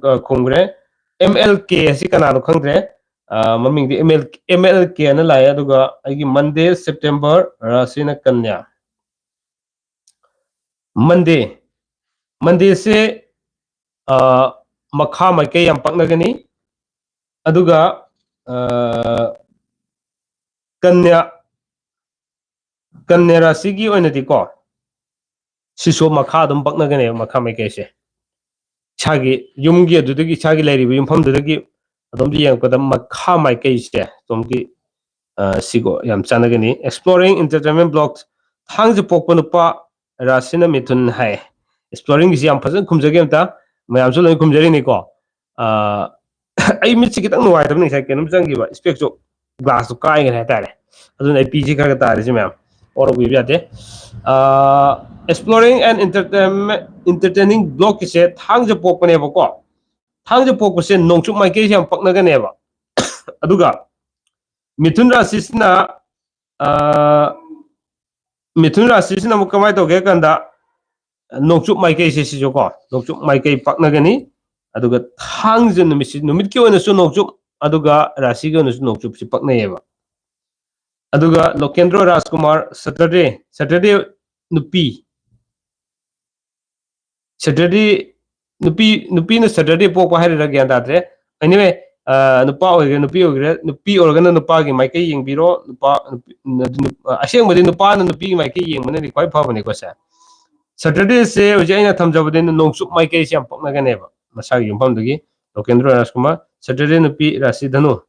ꯑ, ꯈꯨꯝꯈ꯭ꯔꯦ꯫ ꯑꯦꯝ ꯑꯦꯜ ꯀꯦ ꯑꯁꯤ ꯀꯅꯥꯅꯣ ꯈꯪꯗ꯭ꯔꯦ꯫ ꯑ, ꯃꯃꯤꯡꯗꯤ ꯑꯦꯝ ꯑꯦꯜ, ꯑꯦꯝ ꯑꯦꯜ ꯀꯦ ꯑꯅ ꯂꯥꯛꯑꯦ꯫ ꯑꯗꯨꯒ ꯑꯩꯒꯤ ꯃꯟꯗꯦ ꯁꯦꯞꯇꯦꯝꯕꯔ ꯔꯥꯁꯤꯅ ꯀꯟꯌꯥ꯫ ꯃꯟꯗꯦ, ꯃꯟꯗꯦꯁꯦ, ꯑ, ꯃꯈꯥ ꯃꯥꯏꯀꯩ ꯌꯥꯝ ꯄꯛꯅꯒꯅꯤ꯫ ꯑꯗꯨꯒ, ꯑ, ꯀꯟꯌꯥ, ꯀꯟꯌꯥ ꯔꯥꯁꯤꯒꯤ ꯑꯣꯏꯅꯗꯤꯀꯣ, ꯁꯤꯁꯨ ꯃꯈꯥ ꯑꯗꯨꯝ ꯄꯛꯅꯒꯅꯦꯕ, ꯃꯈꯥ ꯃꯥꯏꯀꯩꯁꯦ꯫ ꯏꯁꯥꯒꯤ ꯌꯨꯝꯒꯤ, ꯑꯗꯨꯗꯒꯤ ꯏꯁꯥꯒꯤ ꯂꯩꯔꯤꯕ ꯌꯨꯝꯐꯝꯗꯨꯗꯒꯤ ꯑꯗꯣꯝꯗ ꯌꯦꯡꯉꯛꯄꯗ ꯃꯈꯥ ꯃꯥꯏꯀꯩꯁꯦ ꯑꯗꯣꯝꯒꯤ, ꯑ, ꯁꯤꯒ ꯌꯥꯝ ꯆꯥꯟꯅꯒꯅꯤ꯫ Exploring Entertainment Vlogs, ꯊꯥꯡꯖ ꯄꯣꯛꯄ ꯅꯨꯄꯥ ꯔꯥꯁꯤꯅ ꯃꯤꯊꯨꯟ ꯍꯥꯏ꯫ Exploringꯒꯤꯁꯤ ꯌꯥꯝ ꯐꯖꯅ ꯈꯨꯝꯖꯒꯦ ꯑꯝꯇ, ꯃꯌꯥꯝꯁꯨ ꯂꯣꯏ ꯈꯨꯝꯖꯔꯤꯅꯤꯀꯣ꯫ ꯑ, ꯑꯩ ꯃꯤꯠꯁꯦ ꯈꯤꯇꯪ ꯅꯨꯡꯉꯥꯏꯇꯕꯅꯤ, ꯉꯁꯥꯏ ꯀꯩꯅꯣꯝ ꯆꯪꯈꯤꯕ, ꯏꯁꯄꯦꯛꯁꯨ ꯒ꯭ꯂꯥꯁꯇꯣ ꯀꯥꯏꯈ꯭ꯔꯦ ꯍꯥꯏꯇꯥꯔꯦ꯫ ꯑꯗꯨꯅ ꯑꯩ ꯄꯤꯁꯦ ꯈꯔ ꯈꯔ ꯇꯥꯔꯦ, ꯁꯤ ꯃꯌꯥꯝ ꯑꯣꯔ ꯎꯏꯕ ꯌꯥꯗꯦ꯫ ꯑ, Exploring and Entertainment, Entertaining Vlogꯀꯤꯁꯦ ꯊꯥꯡꯖ ꯄꯣꯛꯄꯅꯦꯕꯀꯣ꯫ ꯊꯥꯡꯖ ꯄꯣꯛꯄꯁꯦ ꯅꯣꯡꯆꯨꯞ ꯃꯥꯏꯀꯩꯁꯦ ꯌꯥꯝ ꯄꯛꯅꯒꯅꯦꯕ꯫ ꯑꯗꯨꯒ ꯃꯤꯊꯨꯟ ꯔꯥꯁꯤꯁꯤꯅ, ꯑ, ꯃꯤꯊꯨꯟ ꯔꯥꯁꯤꯁꯤꯅ ꯑꯃꯨꯛ ꯀꯃꯥꯏꯅ ꯇꯧꯒꯦ ꯍꯥꯏ ꯀꯥꯟꯗ, ꯅꯣꯡꯆꯨꯞ ꯃꯥꯏꯀꯩꯁꯦ ꯁꯤꯁꯨꯀꯣ, ꯅꯣꯡꯆꯨꯞ ꯃꯥꯏꯀꯩ ꯄꯛꯅꯒꯅꯤ꯫ ꯑꯗꯨꯒ ꯊꯥꯡꯖ ꯅꯨꯃꯤꯠꯁꯤ, ꯅꯨꯃꯤꯠꯀꯤ ꯑꯣꯏꯅꯁꯨ ꯅꯣꯡꯆꯨꯞ, ꯑꯗꯨꯒ ꯔꯥꯁꯤꯒꯤ ꯑꯣꯏꯅꯁꯨ ꯅꯣꯡꯆꯨꯞꯁꯤ ꯄꯛꯅꯩꯌꯦꯕ꯫ ꯑꯗꯨꯒ ꯂꯣꯀꯦꯟꯗ꯭ꯔꯣ ꯔꯥꯖꯀꯨꯃꯥꯔ, Saturday, Saturday ꯅꯨꯄꯤ, Saturday ꯅꯨꯄꯤ, ꯅꯨꯄꯤꯅ Saturday ꯄꯣꯛꯄ ꯍꯥꯏꯔꯤꯔꯥ ꯒ꯭ꯌꯥꯟ ꯇꯥꯗ꯭ꯔꯦ꯫ Anyway, ꯑ, ꯅꯨꯄꯥ ꯑꯣꯏꯒꯦꯔꯥ, ꯅꯨꯄꯤ ꯑꯣꯏꯒꯦꯔꯥ, ꯅꯨꯄꯤ ꯑꯣꯏꯔꯒꯅ ꯅꯨꯄꯥꯒꯤ ꯃꯥꯏꯀꯩ ꯌꯦꯡꯕꯤꯔꯣ, ꯅꯨꯄꯥ, ꯅꯨꯄꯤ, ꯅꯨꯄꯤ, ꯑꯁꯦꯡꯕꯗꯤ ꯅꯨꯄꯥꯅ ꯅꯨꯄꯤꯒꯤ ꯃꯥꯏꯀꯩ ꯌꯦꯡꯕꯅꯗꯤ ꯈ꯭ꯋꯥꯏ ꯐꯕꯅꯤꯀꯣ ꯁꯦ꯫ Saturdayꯁꯦ ꯍꯧꯖꯤꯛ ꯑꯩꯅ ꯊꯝꯖꯕꯗꯤ ꯅꯣꯡꯆꯨꯞ ꯃꯥꯏꯀꯩꯁꯦ ꯌꯥꯝ ꯄꯛꯅꯒꯅꯦꯕ, ꯃꯁꯥꯒꯤ ꯌꯨꯝꯐꯝꯗꯨꯒꯤ꯫ ꯂꯣꯀꯦꯟꯗ꯭ꯔꯣ ꯔꯥꯖꯀꯨꯃꯥꯔ, Saturday ꯅꯨꯄꯤ, ꯔꯥꯁꯤ ꯙꯅꯨ꯫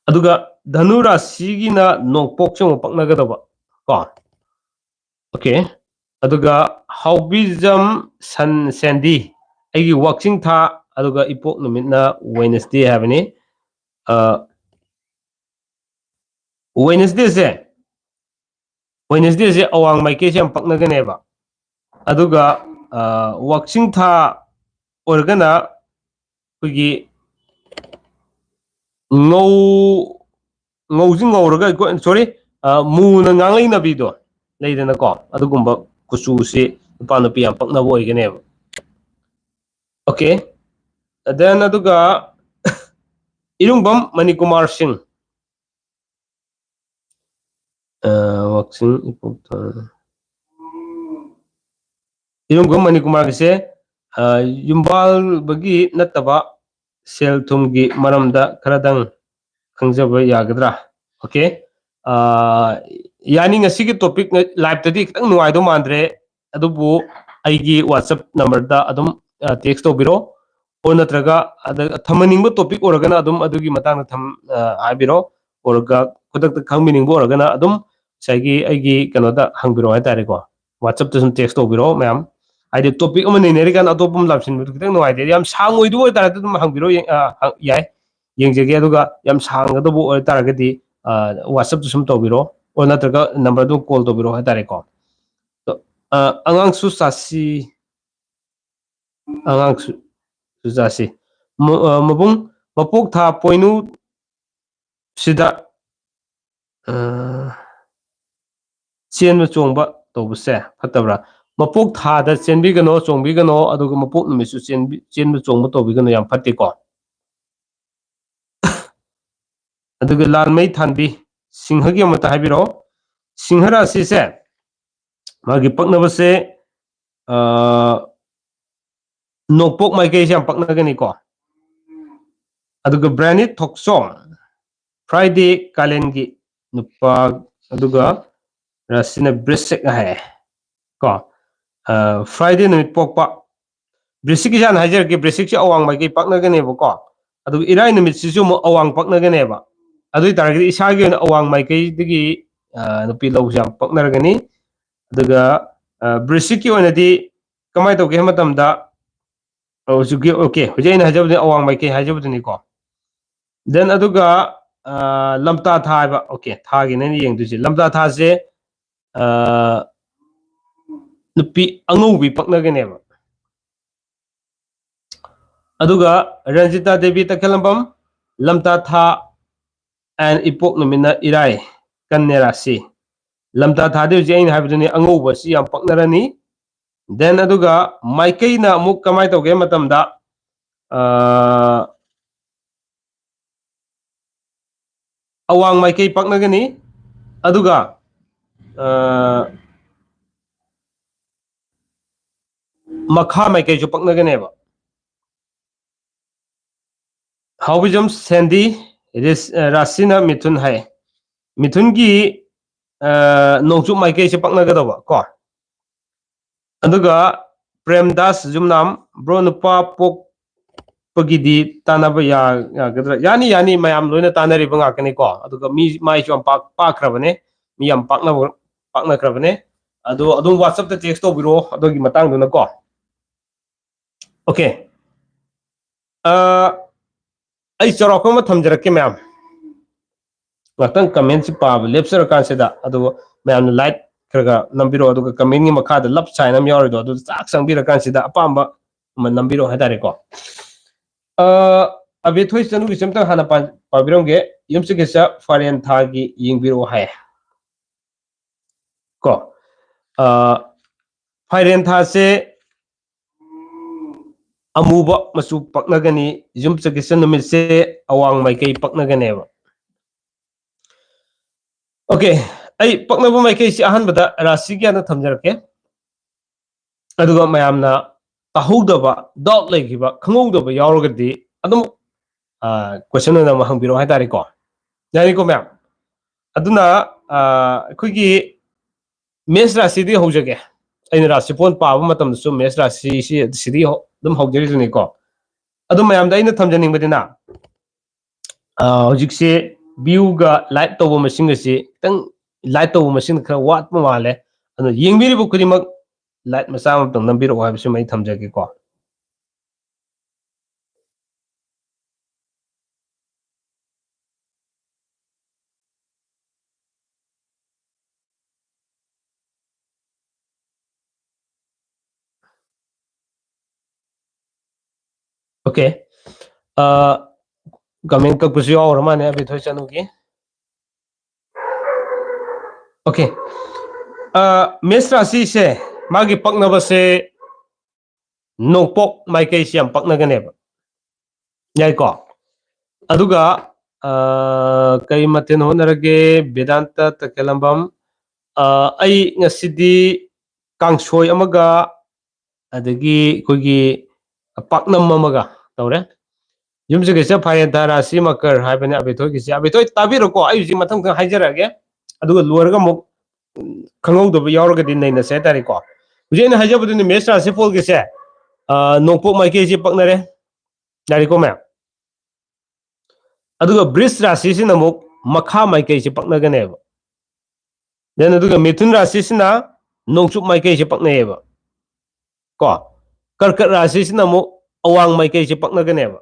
ꯑꯗꯨꯒ ꯙꯅꯨ ꯔꯥꯁꯤꯒꯤꯅ ꯅꯣꯡꯄꯣꯛꯁꯦ ꯑꯃꯨꯛ ꯄꯛꯅꯒꯗꯕ ꯀꯣ꯫ Okay꯫ ꯑꯗꯨꯒ ꯍꯥꯎꯕꯤꯖꯝ ꯁꯟ ꯁꯦꯟꯗꯤ, ꯑꯩꯒꯤ ꯋꯥꯛꯆꯤꯡ ꯊꯥ, ꯑꯗꯨꯒ ꯏꯄꯣꯛ ꯅꯨꯃꯤꯠꯅ Wednesday ꯍꯥꯏꯕꯅꯤ꯫ ꯑ, ꯋꯦꯅꯁꯗꯦꯁꯦ, ꯋꯦꯅꯁꯗꯦꯁꯦ ꯑꯋꯥꯡ ꯃꯥꯏꯀꯩꯁꯦ ꯌꯥꯝ ꯄꯛꯅꯒꯅꯦꯕ꯫ ꯑꯗꯨꯒ ꯋꯥꯛꯆꯤꯡ ꯊꯥ ꯑꯣꯏꯔꯒꯅ ꯑꯩꯈꯣꯏꯒꯤ ꯉꯧ ꯉꯧꯁꯤ ꯉꯧꯔꯒ, ꯁꯣꯔꯤ, ꯃꯨꯅ ꯉꯥꯡꯂꯩꯅꯕꯤꯗꯣ ꯂꯩꯗꯅꯀꯣ, ꯑꯗꯨꯒꯨꯝꯕ ꯀꯨꯆꯨꯁꯤ ꯅꯨꯄꯥ ꯅꯨꯄꯤ ꯌꯥꯝ ꯄꯛꯅꯕ ꯑꯣꯏꯒꯅꯦꯕ꯫ ꯑꯣꯀꯦ, ꯗꯦꯟ ꯑꯗꯨꯒ ꯏꯔꯨꯡꯕꯝ ꯃꯅꯤꯀꯨꯃꯥꯔ ꯁꯤꯡ, ꯋꯥꯛꯆꯤꯡ ꯏꯄꯣꯛꯇ ꯏꯔꯨꯡꯕꯝ ꯃꯅꯤꯀꯨꯃꯥꯔꯒꯤꯁꯦ ꯌꯨꯝꯕꯥꯜꯕꯒꯤ ꯅꯠꯇꯕ ꯁꯦꯜ ꯊꯨꯝꯒꯤ ꯃꯔꯝꯗ ꯈꯔꯗꯪ ꯈꯪꯖꯕ ꯌꯥꯒꯗ꯭ꯔꯥ? ꯑꯣꯀꯦ, ꯌꯥꯅꯤ꯫ ꯉꯁꯤꯒꯤ ꯇꯣꯄꯤꯛ ꯂꯥꯏꯞꯇꯗꯤ ꯈꯤꯇꯪ ꯅꯨꯡꯉꯥꯏꯗꯧ ꯃꯥꯟꯗ꯭ꯔꯦ, ꯑꯗꯨꯕꯨ ꯑꯩꯒꯤ ꯋꯥꯆꯞ ꯅꯝꯕꯔꯗ ꯑꯗꯨꯝ ꯇꯦꯛꯁ ꯇꯧꯕꯤꯔꯣ, ꯑꯣꯔ ꯅꯠꯇ꯭ꯔꯒ ꯑꯗ ꯊꯝꯍꯟꯅꯤꯡꯕ ꯇꯣꯄꯤꯛ ꯑꯣꯏꯔꯒꯅ ꯑꯗꯨꯝ ꯑꯗꯨꯒꯤ ꯃꯇꯥꯡꯗ ꯊꯝ ꯍꯥꯏꯕꯤꯔꯣ, ꯑꯣꯔꯒ ꯈꯨꯗꯛꯇ ꯈꯪꯕꯤꯅꯤꯡꯕ ꯑꯣꯏꯔꯒꯅ ꯑꯗꯨꯝ ꯉꯁꯥꯏꯒꯤ ꯑꯩꯒꯤ ꯀꯩꯅꯣꯗ ꯍꯪꯕꯤꯔꯛꯑꯣ ꯍꯥꯏꯇꯥꯔꯦꯀꯣ꯫ ꯋꯥꯆꯞꯇ ꯁꯨꯝ ꯇꯦꯛꯁ ꯇꯧꯕꯤꯔꯛꯑꯣ ꯃꯌꯥꯝ꯫ ꯍꯥꯏꯗꯤ ꯇꯣꯄꯤꯛ ꯑꯃ ꯅꯩꯅꯔꯤꯀꯥꯟꯗ ꯑꯇꯣꯞꯄ ꯑꯃ ꯂꯥꯝꯁꯤꯟꯕꯗꯨ ꯈꯤꯇꯪ ꯅꯨꯡꯉꯥꯏꯇꯦ꯫ ꯌꯥꯝ ꯁꯥꯡꯉꯣꯏꯗꯕ ꯑꯣꯏꯇꯥꯔꯗꯤ ꯑꯗꯨꯝ ꯍꯪꯕꯤꯔꯛꯑꯣ, ꯌꯦꯡ- ꯑ, ꯍꯪ- ꯌꯥꯏ, ꯌꯦꯡꯖꯒꯦ꯫ ꯑꯗꯨꯒ ꯌꯥꯝ ꯁꯥꯡꯒꯗꯕ ꯑꯣꯏꯇꯥꯔꯒꯗꯤ ꯋꯥꯆꯞꯇ ꯁꯨꯝ ꯇꯧꯕꯤꯔꯛꯑꯣ, ꯑꯣꯔ ꯅꯠꯇ꯭ꯔꯒ ꯅꯝꯕꯔꯗꯨ ꯀꯣꯜ ꯇꯧꯕꯤꯔꯛꯑꯣ ꯍꯥꯏꯇꯥꯔꯦꯀꯣ꯫ ꯑꯗꯣ, ꯑ, ꯑꯉꯥꯡꯁꯨ ꯆꯥꯁꯤ, ꯑꯉꯥꯡꯁꯨ ꯆꯥꯁꯤ꯫ ꯃ- ꯑ, ꯃꯕꯨꯡ, ꯃꯄꯣꯛ ꯊꯥ ꯄꯣꯏꯅꯨ ꯁꯤꯗ ꯆꯦꯟꯕ ꯆꯣꯡꯕ ꯇꯧꯕꯁꯦ ꯐꯠꯇꯕ꯭ꯔꯥ? ꯃꯄꯣꯛ ꯊꯥꯗ ꯆꯦꯟꯕꯤꯒꯅꯣ, ꯆꯣꯡꯕꯤꯒꯅꯣ, ꯑꯗꯨꯒ ꯃꯄꯣꯛ ꯅꯨꯃꯤꯠꯁꯨ ꯆꯦꯟꯕ ꯆꯣꯡꯕ ꯇꯧꯕꯤꯒꯅꯣ, ꯌꯥꯝ ꯐꯠꯇꯦꯀꯣ꯫ ꯑꯗꯨꯒ ꯂꯥꯜꯃꯩ ꯊꯥꯟꯕꯤ, ꯁꯤꯡꯍꯒꯤ ꯑꯃꯇ ꯍꯥꯏꯕꯤꯔꯛꯑꯣ꯫ ꯁꯤꯡꯍ ꯔꯥꯁꯤꯁꯦ ꯃꯥꯒꯤ ꯄꯛꯅꯕꯁꯦ, ꯑ, ꯅꯣꯡꯄꯣꯛ ꯃꯥꯏꯀꯩꯁꯦ ꯌꯥꯝ ꯄꯛꯅꯒꯅꯤꯀꯣ꯫ ꯑꯗꯨꯒ ꯕ꯭ꯔꯥꯅꯤꯠ ꯊꯣꯛꯆꯣꯝ, ꯐ꯭ꯔꯥꯏꯗꯦ ꯀꯥꯂꯦꯟꯒꯤ ꯅꯨꯄꯥ, ꯑꯗꯨꯒ ꯔꯥꯁꯤꯅ ꯕ꯭ꯔꯤꯁꯤꯛ ꯍꯥꯏ ꯀꯣ꯫ ꯐ꯭ꯔꯥꯏꯗꯦ ꯅꯨꯃꯤꯠ ꯄꯣꯛꯄ ꯕ꯭ꯔꯤꯁꯤꯛꯀꯤꯁꯦ ꯍꯥꯟꯅ ꯍꯥꯏꯖꯔꯛꯀꯦ꯫ ꯕ꯭ꯔꯤꯁꯤꯛꯁꯦ ꯑꯋꯥꯡ ꯃꯥꯏꯀꯩ ꯄꯥꯛꯅꯒꯅꯦꯕꯀꯣ꯫ ꯑꯗꯨꯒ ꯏꯔꯥꯏ ꯅꯨꯃꯤꯠꯁꯤꯁꯨ ꯑꯃꯨꯛ ꯑꯋꯥꯡ ꯄꯥꯛꯅꯒꯅꯦꯕ꯫ ꯑꯗꯨ ꯑꯣꯏ ꯇꯥꯔꯒꯗꯤ ꯏꯁꯥꯒꯤ ꯑꯣꯏꯅ ꯑꯋꯥꯡ ꯃꯥꯏꯀꯩꯗꯒꯤ ꯅꯨꯄꯤ ꯂꯧꯕꯁꯦ ꯌꯥꯝ ꯄꯛꯅꯔꯒꯅꯤ꯫ ꯑꯗꯨꯒ ꯕ꯭ꯔꯤꯁꯤꯛꯀꯤ ꯑꯣꯏꯅꯗꯤ ꯀꯃꯥꯏꯅ ꯇꯧꯒꯦ ꯍꯥꯏꯕ ꯃꯇꯝꯗ, ꯍꯧꯖꯤꯛꯀꯤ, ꯑꯣꯀꯦ, ꯍꯧꯖꯤꯛ ꯑꯩꯅ ꯍꯥꯏꯖꯕꯗꯨꯅꯤ, ꯑꯋꯥꯡ ꯃꯥꯏꯀꯩ ꯍꯥꯏꯖꯕꯗꯨꯅꯤꯀꯣ꯫ ꯗꯦꯟ ꯑꯗꯨꯒ ꯑ, ꯂꯝꯇꯥ ꯊꯥ ꯍꯥꯏꯕ, okay, ꯊꯥꯒꯤꯅꯦ ꯑꯩꯅ ꯌꯦꯡꯗꯣꯏꯁꯦ꯫ ꯂꯝꯇꯥ ꯊꯥꯁꯦ, ꯑ, ꯅꯨꯄꯤ ꯑꯉꯧꯕꯤ ꯄꯛꯅꯒꯅꯦꯕ꯫ ꯑꯗꯨꯒ ꯔꯟꯖꯤꯇꯥ ꯗꯦꯕꯤ ꯇꯈꯦꯂꯝꯕꯝ, ꯂꯝꯇꯥ ꯊꯥ, and ꯏꯄꯣꯛ ꯅꯨꯃꯤꯠꯅ ꯏꯔꯥꯏ, ꯀꯟꯌꯥ ꯔꯥꯁꯤ꯫ ꯂꯝꯇꯥ ꯊꯥꯗꯤ ꯍꯧꯖꯤꯛ ꯑꯩꯅ ꯍꯥꯏꯕꯗꯨꯅꯤ, ꯑꯉꯧꯕꯁꯤ ꯌꯥꯝ ꯄꯛꯅꯔꯅꯤ꯫ Then ꯑꯗꯨꯒ ꯃꯥꯏꯀꯩꯅ ꯑꯃꯨꯛ ꯀꯃꯥꯏꯅ ꯇꯧꯒꯦ ꯃꯇꯝꯗ, ꯑ, ꯑꯋꯥꯡ ꯃꯥꯏꯀꯩ ꯄꯛꯅꯒꯅꯤ, ꯑꯗꯨꯒ, ꯑ, ꯃꯈꯥ ꯃꯥꯏꯀꯩꯁꯨ ꯄꯛꯅꯒꯅꯦꯕ꯫ ꯍꯥꯎꯕꯤꯖꯝ ꯁꯦꯟꯗꯤ, ꯔꯤꯁ-, ꯑ, ꯔꯥꯁꯤꯅ ꯃꯤꯊꯨꯟ ꯍꯥꯏ꯫ ꯃꯤꯊꯨꯟꯒꯤ, ꯑ, ꯅꯣꯡꯆꯨꯞ ꯃꯥꯏꯀꯩꯁꯦ ꯄꯛꯅꯒꯗꯧꯕ ꯀꯣ꯫ ꯑꯗꯨꯒ ꯄ꯭ꯔꯦꯝꯗꯥꯁ ꯌꯨꯝꯅꯥꯝ, bro, ꯅꯨꯄꯥ ꯄꯣꯛꯄꯒꯤꯗꯤ ꯇꯥꯟꯅꯕ ꯌꯥ-, ꯌꯥꯒꯗ꯭ꯔꯥ? ꯌꯥꯅꯤ, ꯌꯥꯅꯤ, ꯃꯌꯥꯝ ꯂꯣꯏꯅ ꯇꯥꯟꯅꯔꯤꯕ ꯉꯥꯛꯇꯅꯤꯀꯣ꯫ ꯑꯗꯨꯒ ꯃꯤ ꯃꯥꯏꯁꯨ ꯌꯥꯝ ꯄꯥꯛ-, ꯄꯥꯛꯈ꯭ꯔꯕꯅꯦ, ꯃꯤ ꯌꯥꯝ ꯄꯥꯛꯅꯕ, ꯄꯥꯛꯅꯈ꯭ꯔꯕꯅꯦ꯫ ꯑꯗꯣ ꯑꯗꯨꯝ WhatsApp-ꯇ text ꯇꯧꯕꯤꯔꯛꯑꯣ ꯑꯗꯨꯒꯤ ꯃꯇꯥꯡꯗꯨꯅꯀꯣ꯫ Okay꯫ ꯑ, ꯑꯩ ꯆꯥꯎꯔꯥꯛꯄ ꯑꯃ ꯊꯝꯖꯔꯛꯀꯦ ꯃꯌꯥꯝ꯫ ꯉꯥꯛꯇꯪ comment-ꯁꯤ ꯄꯥꯕ ꯂꯦꯞꯆꯔꯀꯥꯟꯁꯤꯗ, ꯑꯗꯨꯕꯨ ꯃꯌꯥꯝꯅ like ꯈꯔ ꯈꯔ ꯅꯝꯕꯤꯔꯛꯑꯣ, ꯑꯗꯨꯒ comment-ꯀꯤ ꯃꯈꯥꯗ love sign ꯑꯃ ꯌꯥꯎꯔꯤꯗꯣ, ꯑꯗꯨ ꯆꯥꯛ ꯆꯪꯕꯤꯔꯀꯥꯟꯁꯤꯗ ꯑꯄꯥꯝꯕ ꯑꯃ ꯅꯝꯕꯤꯔꯛꯑꯣ ꯍꯥꯏꯇꯥꯔꯦꯀꯣ꯫ ꯑ, ꯑꯕꯦꯊꯣꯏ ꯆꯅꯨꯒꯤꯁꯦ ꯑꯝꯇꯪ ꯍꯥꯟꯅ ꯄꯥ-, ꯄꯥꯕꯤꯔꯝꯒꯦ꯫ ꯌꯨꯝꯁꯀꯩꯁ ꯐꯥꯏꯔꯦꯟ ꯊꯥꯒꯤ ꯌꯦꯡꯕꯤꯔꯛꯑꯣ ꯍꯥꯏ꯫ ꯀꯣ, ꯑ, ꯐꯥꯏꯔꯦꯟ ꯊꯥꯁꯦ ꯑꯃꯨꯕ ꯃꯆꯨ ꯄꯛꯅꯒꯅꯤ, ꯌꯨꯝꯁꯀꯩꯁ ꯅꯨꯃꯤꯠꯁꯦ ꯑꯋꯥꯡ ꯃꯥꯏꯀꯩ ꯄꯛꯅꯒꯅꯦꯕ꯫ Okay, ꯑꯩ ꯄꯛꯅꯕ ꯃꯥꯏꯀꯩꯁꯤ ꯑꯍꯥꯟꯕꯗ ꯔꯥꯁꯤꯒꯤ ꯑꯣꯏꯅ ꯊꯝꯖꯔꯛꯀꯦ꯫ ꯑꯗꯨꯒ ꯃꯌꯥꯝꯅ ꯇꯥꯍꯧꯗꯕ, doubt ꯂꯩꯈꯤꯕ, ꯈꯪꯍꯧꯗꯕ ꯌꯥꯎꯔꯒꯗꯤ ꯑꯗꯨꯝ, ꯑ, question ꯑꯣꯏꯅ ꯑꯃꯨꯛ ꯍꯪꯕꯤꯔꯛꯑꯣ ꯍꯥꯏꯇꯥꯔꯦꯀꯣ꯫ ꯌꯥꯅꯤꯀꯣ ꯃꯌꯥꯝ? ꯑꯗꯨꯅ, ꯑ, ꯑꯩꯈꯣꯏꯒꯤ ꯃꯦꯁ ꯔꯥꯁꯤꯗꯤ ꯍꯧꯖꯒꯦ꯫ ꯑꯩꯅ ꯔꯥꯁꯤꯐꯣꯟ ꯄꯥꯕ ꯃꯇꯝꯗꯁꯨ ꯃꯦꯁ ꯔꯥꯁꯤꯁꯤ ꯁꯤꯗꯤ ꯍꯧ-, ꯑꯗꯨꯝ ꯍꯧꯖꯔꯤꯗꯨꯅꯤꯀꯣ꯫ ꯑꯗꯨ ꯃꯌꯥꯝꯗ ꯑꯩꯅ ꯊꯝꯖꯅꯤꯡꯕꯗꯤꯅ, ꯑ, ꯍꯧꯖꯤꯛꯁꯦ view-ꯒ like ꯇꯧꯕ ꯃꯁꯤꯡ ꯑꯁꯤ ꯈꯤꯇꯪ, like ꯇꯧꯕ ꯃꯁꯤꯡ ꯈꯔ ꯋꯥꯠꯄ ꯃꯥꯜꯂꯦ꯫ ꯑꯗꯨꯅ ꯌꯦꯡꯕꯤꯔꯤꯕ ꯈꯨꯗꯤꯡꯃꯛ like ꯃꯆꯥ ꯑꯃꯇꯪ ꯅꯝꯕꯤꯔꯛꯑꯣ ꯍꯥꯏꯕꯁꯤꯃ ꯑꯩ ꯊꯝꯖꯒꯦꯀꯣ꯫ Okay. Comment ꯀꯛꯄꯁꯨ ꯌꯥꯎꯔ ꯃꯥꯅꯦ ꯑꯕꯤꯊꯣꯏ ꯆꯅꯨꯒꯤ꯫ Okay. ꯃꯦꯁ ꯔꯥꯁꯤꯁꯦ, ꯃꯥꯒꯤ ꯄꯛꯅꯕꯁꯦ ꯅꯣꯡꯄꯣꯛ ꯃꯥꯏꯀꯩꯁꯤ ꯌꯥꯝ ꯄꯛꯅꯒꯅꯦꯕ꯫ ꯌꯥꯏꯀꯣ? ꯑꯗꯨꯒ ꯀꯩ ꯃꯊꯦꯜ ꯍꯣꯠꯅꯔꯒꯦ? ꯕꯦꯗꯥꯟꯇ ꯇꯈꯦꯂꯝꯕꯝ꯫ ꯑꯩ ꯉꯁꯤꯗꯤ ꯀꯥꯡꯁꯣꯏ ꯑꯃꯒ ꯑꯗꯒꯤ ꯑꯩꯈꯣꯏꯒꯤ ꯄꯥꯛꯅꯝ ꯑꯃꯒ ꯇꯧꯔꯦ꯫ ꯌꯨꯝꯁꯤꯒꯤꯁꯦ ꯐꯥꯏꯔꯦꯟ ꯊꯥ ꯔꯥꯁꯤ ꯃꯀꯔ ꯍꯥꯏꯕꯅꯦ ꯑꯕꯦꯊꯣꯏꯒꯤꯁꯦ꯫ ꯑꯕꯦꯊꯣꯏ ꯇꯥꯕꯤꯔꯣꯀꯣ, ꯑꯩ ꯍꯧꯖꯤꯛ ꯃꯊꯪ ꯃꯊꯪ ꯍꯥꯏꯖꯔꯛꯑꯒꯦ꯫ ꯑꯗꯨꯒ ꯂꯣꯏꯔꯒ ꯑꯃꯨꯛ ꯈꯪꯍꯧꯗꯕ ꯌꯥꯎꯔꯒꯗꯤ ꯅꯩꯅꯁꯦ ꯍꯥꯏꯇꯥꯔꯦꯀꯣ꯫ ꯍꯧꯖꯤꯛ ꯑꯩꯅ ꯍꯥꯏꯖꯕꯗꯨꯅꯤ, ꯃꯦꯁ ꯔꯥꯁꯤ ꯐꯣꯜꯒꯤꯁꯦ ꯅꯣꯡꯄꯣꯛ ꯃꯥꯏꯀꯩꯁꯤ ꯄꯛꯅꯔꯦ꯫ ꯌꯥꯔꯦꯀꯣ ꯃꯌꯥꯝ? ꯑꯗꯨꯒ ꯕ꯭ꯔꯤꯖ ꯔꯥꯁꯤꯁꯤꯅ ꯑꯃꯨꯛ ꯃꯈꯥ ꯃꯥꯏꯀꯩꯁꯤ ꯄꯛꯅꯒꯅꯦꯕ꯫ Then ꯑꯗꯨꯒ ꯃꯤꯊꯨꯟ ꯔꯥꯁꯤꯁꯤꯅ ꯅꯣꯡꯆꯨꯞ ꯃꯥꯏꯀꯩꯁꯤ ꯄꯛꯅꯩꯌꯦꯕ꯫ ꯀꯣ, ꯀꯔꯀꯠ ꯔꯥꯁꯤꯁꯤꯅ ꯑꯃꯨꯛ ꯑꯋꯥꯡ ꯃꯥꯏꯀꯩꯁꯤ ꯄꯛꯅꯒꯅꯦꯕ꯫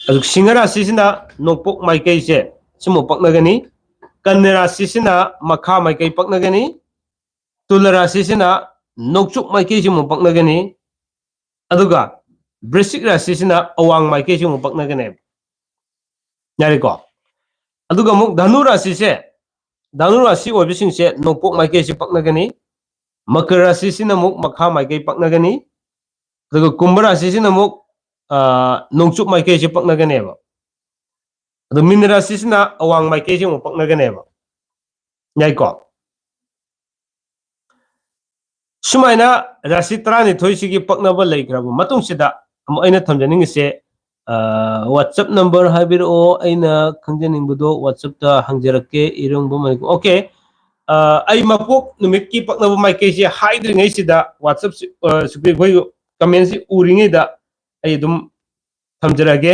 ꯑꯗꯨꯒ ꯁꯤꯡꯍ ꯔꯥꯁꯤꯁꯤꯅ ꯅꯣꯡꯄꯣꯛ ꯃꯥꯏꯀꯩꯁꯦ ꯁꯤꯃꯨꯛ ꯄꯛꯅꯒꯅꯤ꯫ ꯀꯟꯌꯥ ꯔꯥꯁꯤꯁꯤꯅ ꯃꯈꯥ ꯃꯥꯏꯀꯩ ꯄꯛꯅꯒꯅꯤ꯫ ꯇꯨꯂꯥ ꯔꯥꯁꯤꯁꯤꯅ ꯅꯣꯡꯆꯨꯞ ꯃꯥꯏꯀꯩꯁꯤꯃꯨꯛ ꯄꯛꯅꯒꯅꯤ꯫ ꯑꯗꯨꯒ ꯕ꯭ꯔꯤꯁꯤꯛ ꯔꯥꯁꯤꯁꯤꯅ ꯑꯋꯥꯡ ꯃꯥꯏꯀꯩꯁꯤꯃꯨꯛ ꯄꯛꯅꯒꯅꯦꯕ꯫ ꯌꯥꯔꯦꯀꯣ? ꯑꯗꯨꯒ ꯑꯃꯨꯛ ꯙꯅꯨ ꯔꯥꯁꯤꯁꯦ, ꯙꯅꯨ ꯔꯥꯁꯤ ꯑꯣꯏꯕꯁꯤꯡꯁꯦ ꯅꯣꯡꯄꯣꯛ ꯃꯥꯏꯀꯩꯁꯤ ꯄꯛꯅꯒꯅꯤ꯫ ꯃꯀꯔ ꯔꯥꯁꯤꯁꯤꯅ ꯑꯃꯨꯛ ꯃꯈꯥ ꯃꯥꯏꯀꯩ ꯄꯛꯅꯒꯅꯤ꯫ ꯑꯗꯨꯒ ꯀꯨꯝꯚ ꯔꯥꯁꯤꯁꯤꯅ ꯑꯃꯨꯛ ꯅꯣꯡꯆꯨꯞ ꯃꯥꯏꯀꯩꯁꯤ ꯄꯛꯅꯒꯅꯦꯕ꯫ ꯑꯗꯨ ꯃꯤꯟ ꯔꯥꯁꯤꯁꯤꯅ ꯑꯋꯥꯡ ꯃꯥꯏꯀꯩꯁꯤ ꯑꯃꯨꯛ ꯄꯛꯅꯒꯅꯦꯕ꯫ ꯌꯥꯏꯀꯣ? ꯁꯨꯃꯥꯏꯅ ꯔꯥꯁꯤ ꯇꯔꯥꯅꯤꯊꯣꯏꯁꯤꯒꯤ ꯄꯛꯅꯕ ꯂꯩꯈ꯭ꯔꯕ ꯃꯇꯨꯡꯁꯤꯗ ꯑꯃꯨꯛ ꯑꯩꯅ ꯊꯝꯖꯅꯤꯡꯉꯤꯁꯦ, WhatsApp number ꯍꯥꯏꯕꯤꯔꯛꯑꯣ, ꯑꯩꯅ ꯈꯪꯖꯅꯤꯡꯕꯗꯣ WhatsApp ꯇ ꯍꯪꯖꯔꯛꯀꯦ꯫ ꯏꯔꯣꯡꯕ ꯃꯅꯤꯄꯨꯔ꯫ Okay. ꯑꯩ ꯃꯄꯣꯛ ꯅꯨꯃꯤꯠꯀꯤ ꯄꯛꯅꯕ ꯃꯥꯏꯀꯩꯁꯦ ꯍꯥꯏꯗ꯭ꯔꯤꯉꯩꯁꯤꯗ WhatsApp ꯁꯤ, ꯑꯩꯈꯣꯏ comment ꯁꯤ ꯎꯔꯤꯉꯩꯗ ꯑꯩ ꯑꯗꯨꯝ ꯊꯝꯖꯔꯛꯑꯒꯦ꯫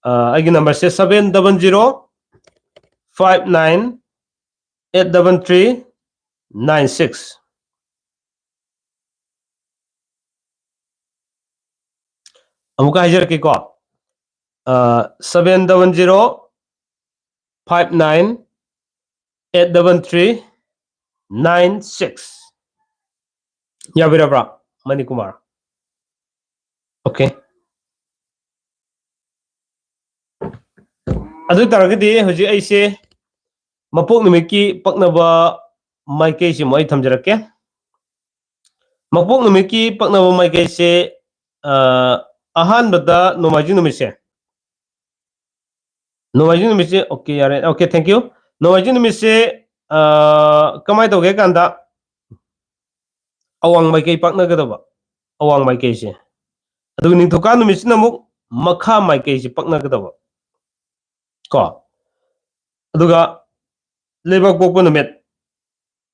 ꯑꯩꯒꯤ number ꯁꯦ seven double zero five nine eight double three nine six꯫ ꯑꯃꯨꯛꯀ ꯍꯥꯏꯖꯔꯛꯀꯦꯀꯣ꯫ Seven double zero five nine eight double three nine six꯫ ꯌꯥꯕꯤꯔꯕ꯭ꯔꯥ, Manikumar? Okay. ꯑꯗꯨ ꯑꯣꯏ ꯇꯥꯔꯒꯗꯤ ꯍꯧꯖꯤꯛ ꯑꯩꯁꯦ ꯃꯄꯣꯛ ꯅꯨꯃꯤꯠꯀꯤ ꯄꯛꯅꯕ ꯃꯥꯏꯀꯩꯁꯤꯃ ꯑꯩ ꯊꯝꯖꯔꯛꯀꯦ꯫ ꯃꯄꯣꯛ ꯅꯨꯃꯤꯠꯀꯤ ꯄꯛꯅꯕ ꯃꯥꯏꯀꯩꯁꯦ, ꯑ, ꯑꯍꯥꯟꯕꯗ ꯅꯣꯡꯃꯥꯏꯖꯤꯡ ꯅꯨꯃꯤꯠꯁꯦ꯫ ꯅꯣꯡꯃꯥꯏꯖꯤꯡ ꯅꯨꯃꯤꯠꯁꯦ, okay, ꯌꯥꯔꯦ, okay, thank you꯫ ꯅꯣꯡꯃꯥꯏꯖꯤꯡ ꯅꯨꯃꯤꯠꯁꯦ, ꯑ, ꯀꯃꯥꯏꯅ ꯇꯧꯒꯦ ꯍꯥꯏ ꯀꯥꯟꯗ, ꯑꯋꯥꯡ ꯃꯥꯏꯀꯩ ꯄꯛꯅꯒꯗꯕ, ꯑꯋꯥꯡ ꯃꯥꯏꯀꯩꯁꯦ꯫ ꯑꯗꯨꯒ ꯅꯤꯡꯊꯧꯀꯥ ꯅꯨꯃꯤꯠꯁꯤꯅ ꯑꯃꯨꯛ ꯃꯈꯥ ꯃꯥꯏꯀꯩꯁꯦ ꯄꯛꯅꯒꯗꯕ ꯀꯣ꯫ ꯑꯗꯨꯒ ꯂꯩꯕꯥꯛ ꯄꯣꯛꯄ ꯅꯨꯃꯤꯠ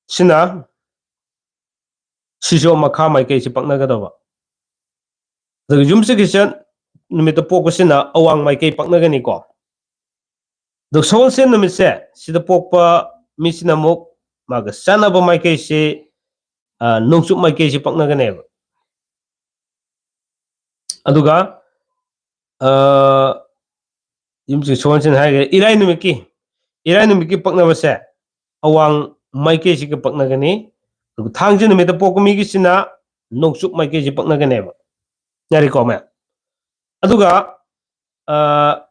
ꯁꯤꯅ, ꯁꯤꯁꯨ ꯃꯈꯥ ꯃꯥꯏꯀꯩꯁꯤ ꯄꯛꯅꯒꯗꯕ꯫ ꯑꯗꯨꯒ ꯌꯨꯝꯁꯀꯩꯁ ꯅꯨꯃꯤꯠꯇ ꯄꯣꯛꯄꯁꯤꯅ ꯑꯋꯥꯡ ꯃꯥꯏꯀꯩ ꯄꯛꯅꯒꯅꯤꯀꯣ꯫ ꯑꯗꯨꯒ ꯁꯒꯣꯜꯁꯦꯟ ꯅꯨꯃꯤꯠꯁꯦ ꯁꯤꯗ ꯄꯣꯛꯄ ꯃꯤꯁꯤꯅ ꯑꯃꯨꯛ ꯃꯥꯒ ꯆꯥꯟꯅꯕ ꯃꯥꯏꯀꯩꯁꯤ, ꯑ, ꯅꯣꯡꯆꯨꯞ ꯃꯥꯏꯀꯩꯁꯤ ꯄꯛꯅꯒꯅꯦꯕ꯫ ꯑꯗꯨꯒ, ꯑ, ꯌꯨꯝꯁꯤ ꯁꯒꯣꯜꯁꯦꯟ ꯍꯥꯏꯈ꯭ꯔꯦ꯫ ꯏꯔꯥꯏ ꯅꯨꯃꯤꯠꯀꯤ, ꯏꯔꯥꯏ ꯅꯨꯃꯤꯠꯀꯤ ꯄꯛꯅꯕꯁꯦ ꯑꯋꯥꯡ ꯃꯥꯏꯀꯩꯁꯤꯒ ꯄꯛꯅꯒꯅꯤ꯫ ꯑꯗꯨꯒ ꯊꯥꯡꯖ ꯅꯨꯃꯤꯠꯇ ꯄꯣꯛꯄ ꯃꯤꯒꯤꯁꯤꯅ ꯅꯣꯡꯆꯨꯞ ꯃꯥꯏꯀꯩꯁꯤ ꯄꯛꯅꯒꯅꯦꯕ꯫ ꯌꯥꯔꯦꯀꯣ, ꯃꯌꯥꯝ? ꯑꯗꯨꯒ, ꯑ,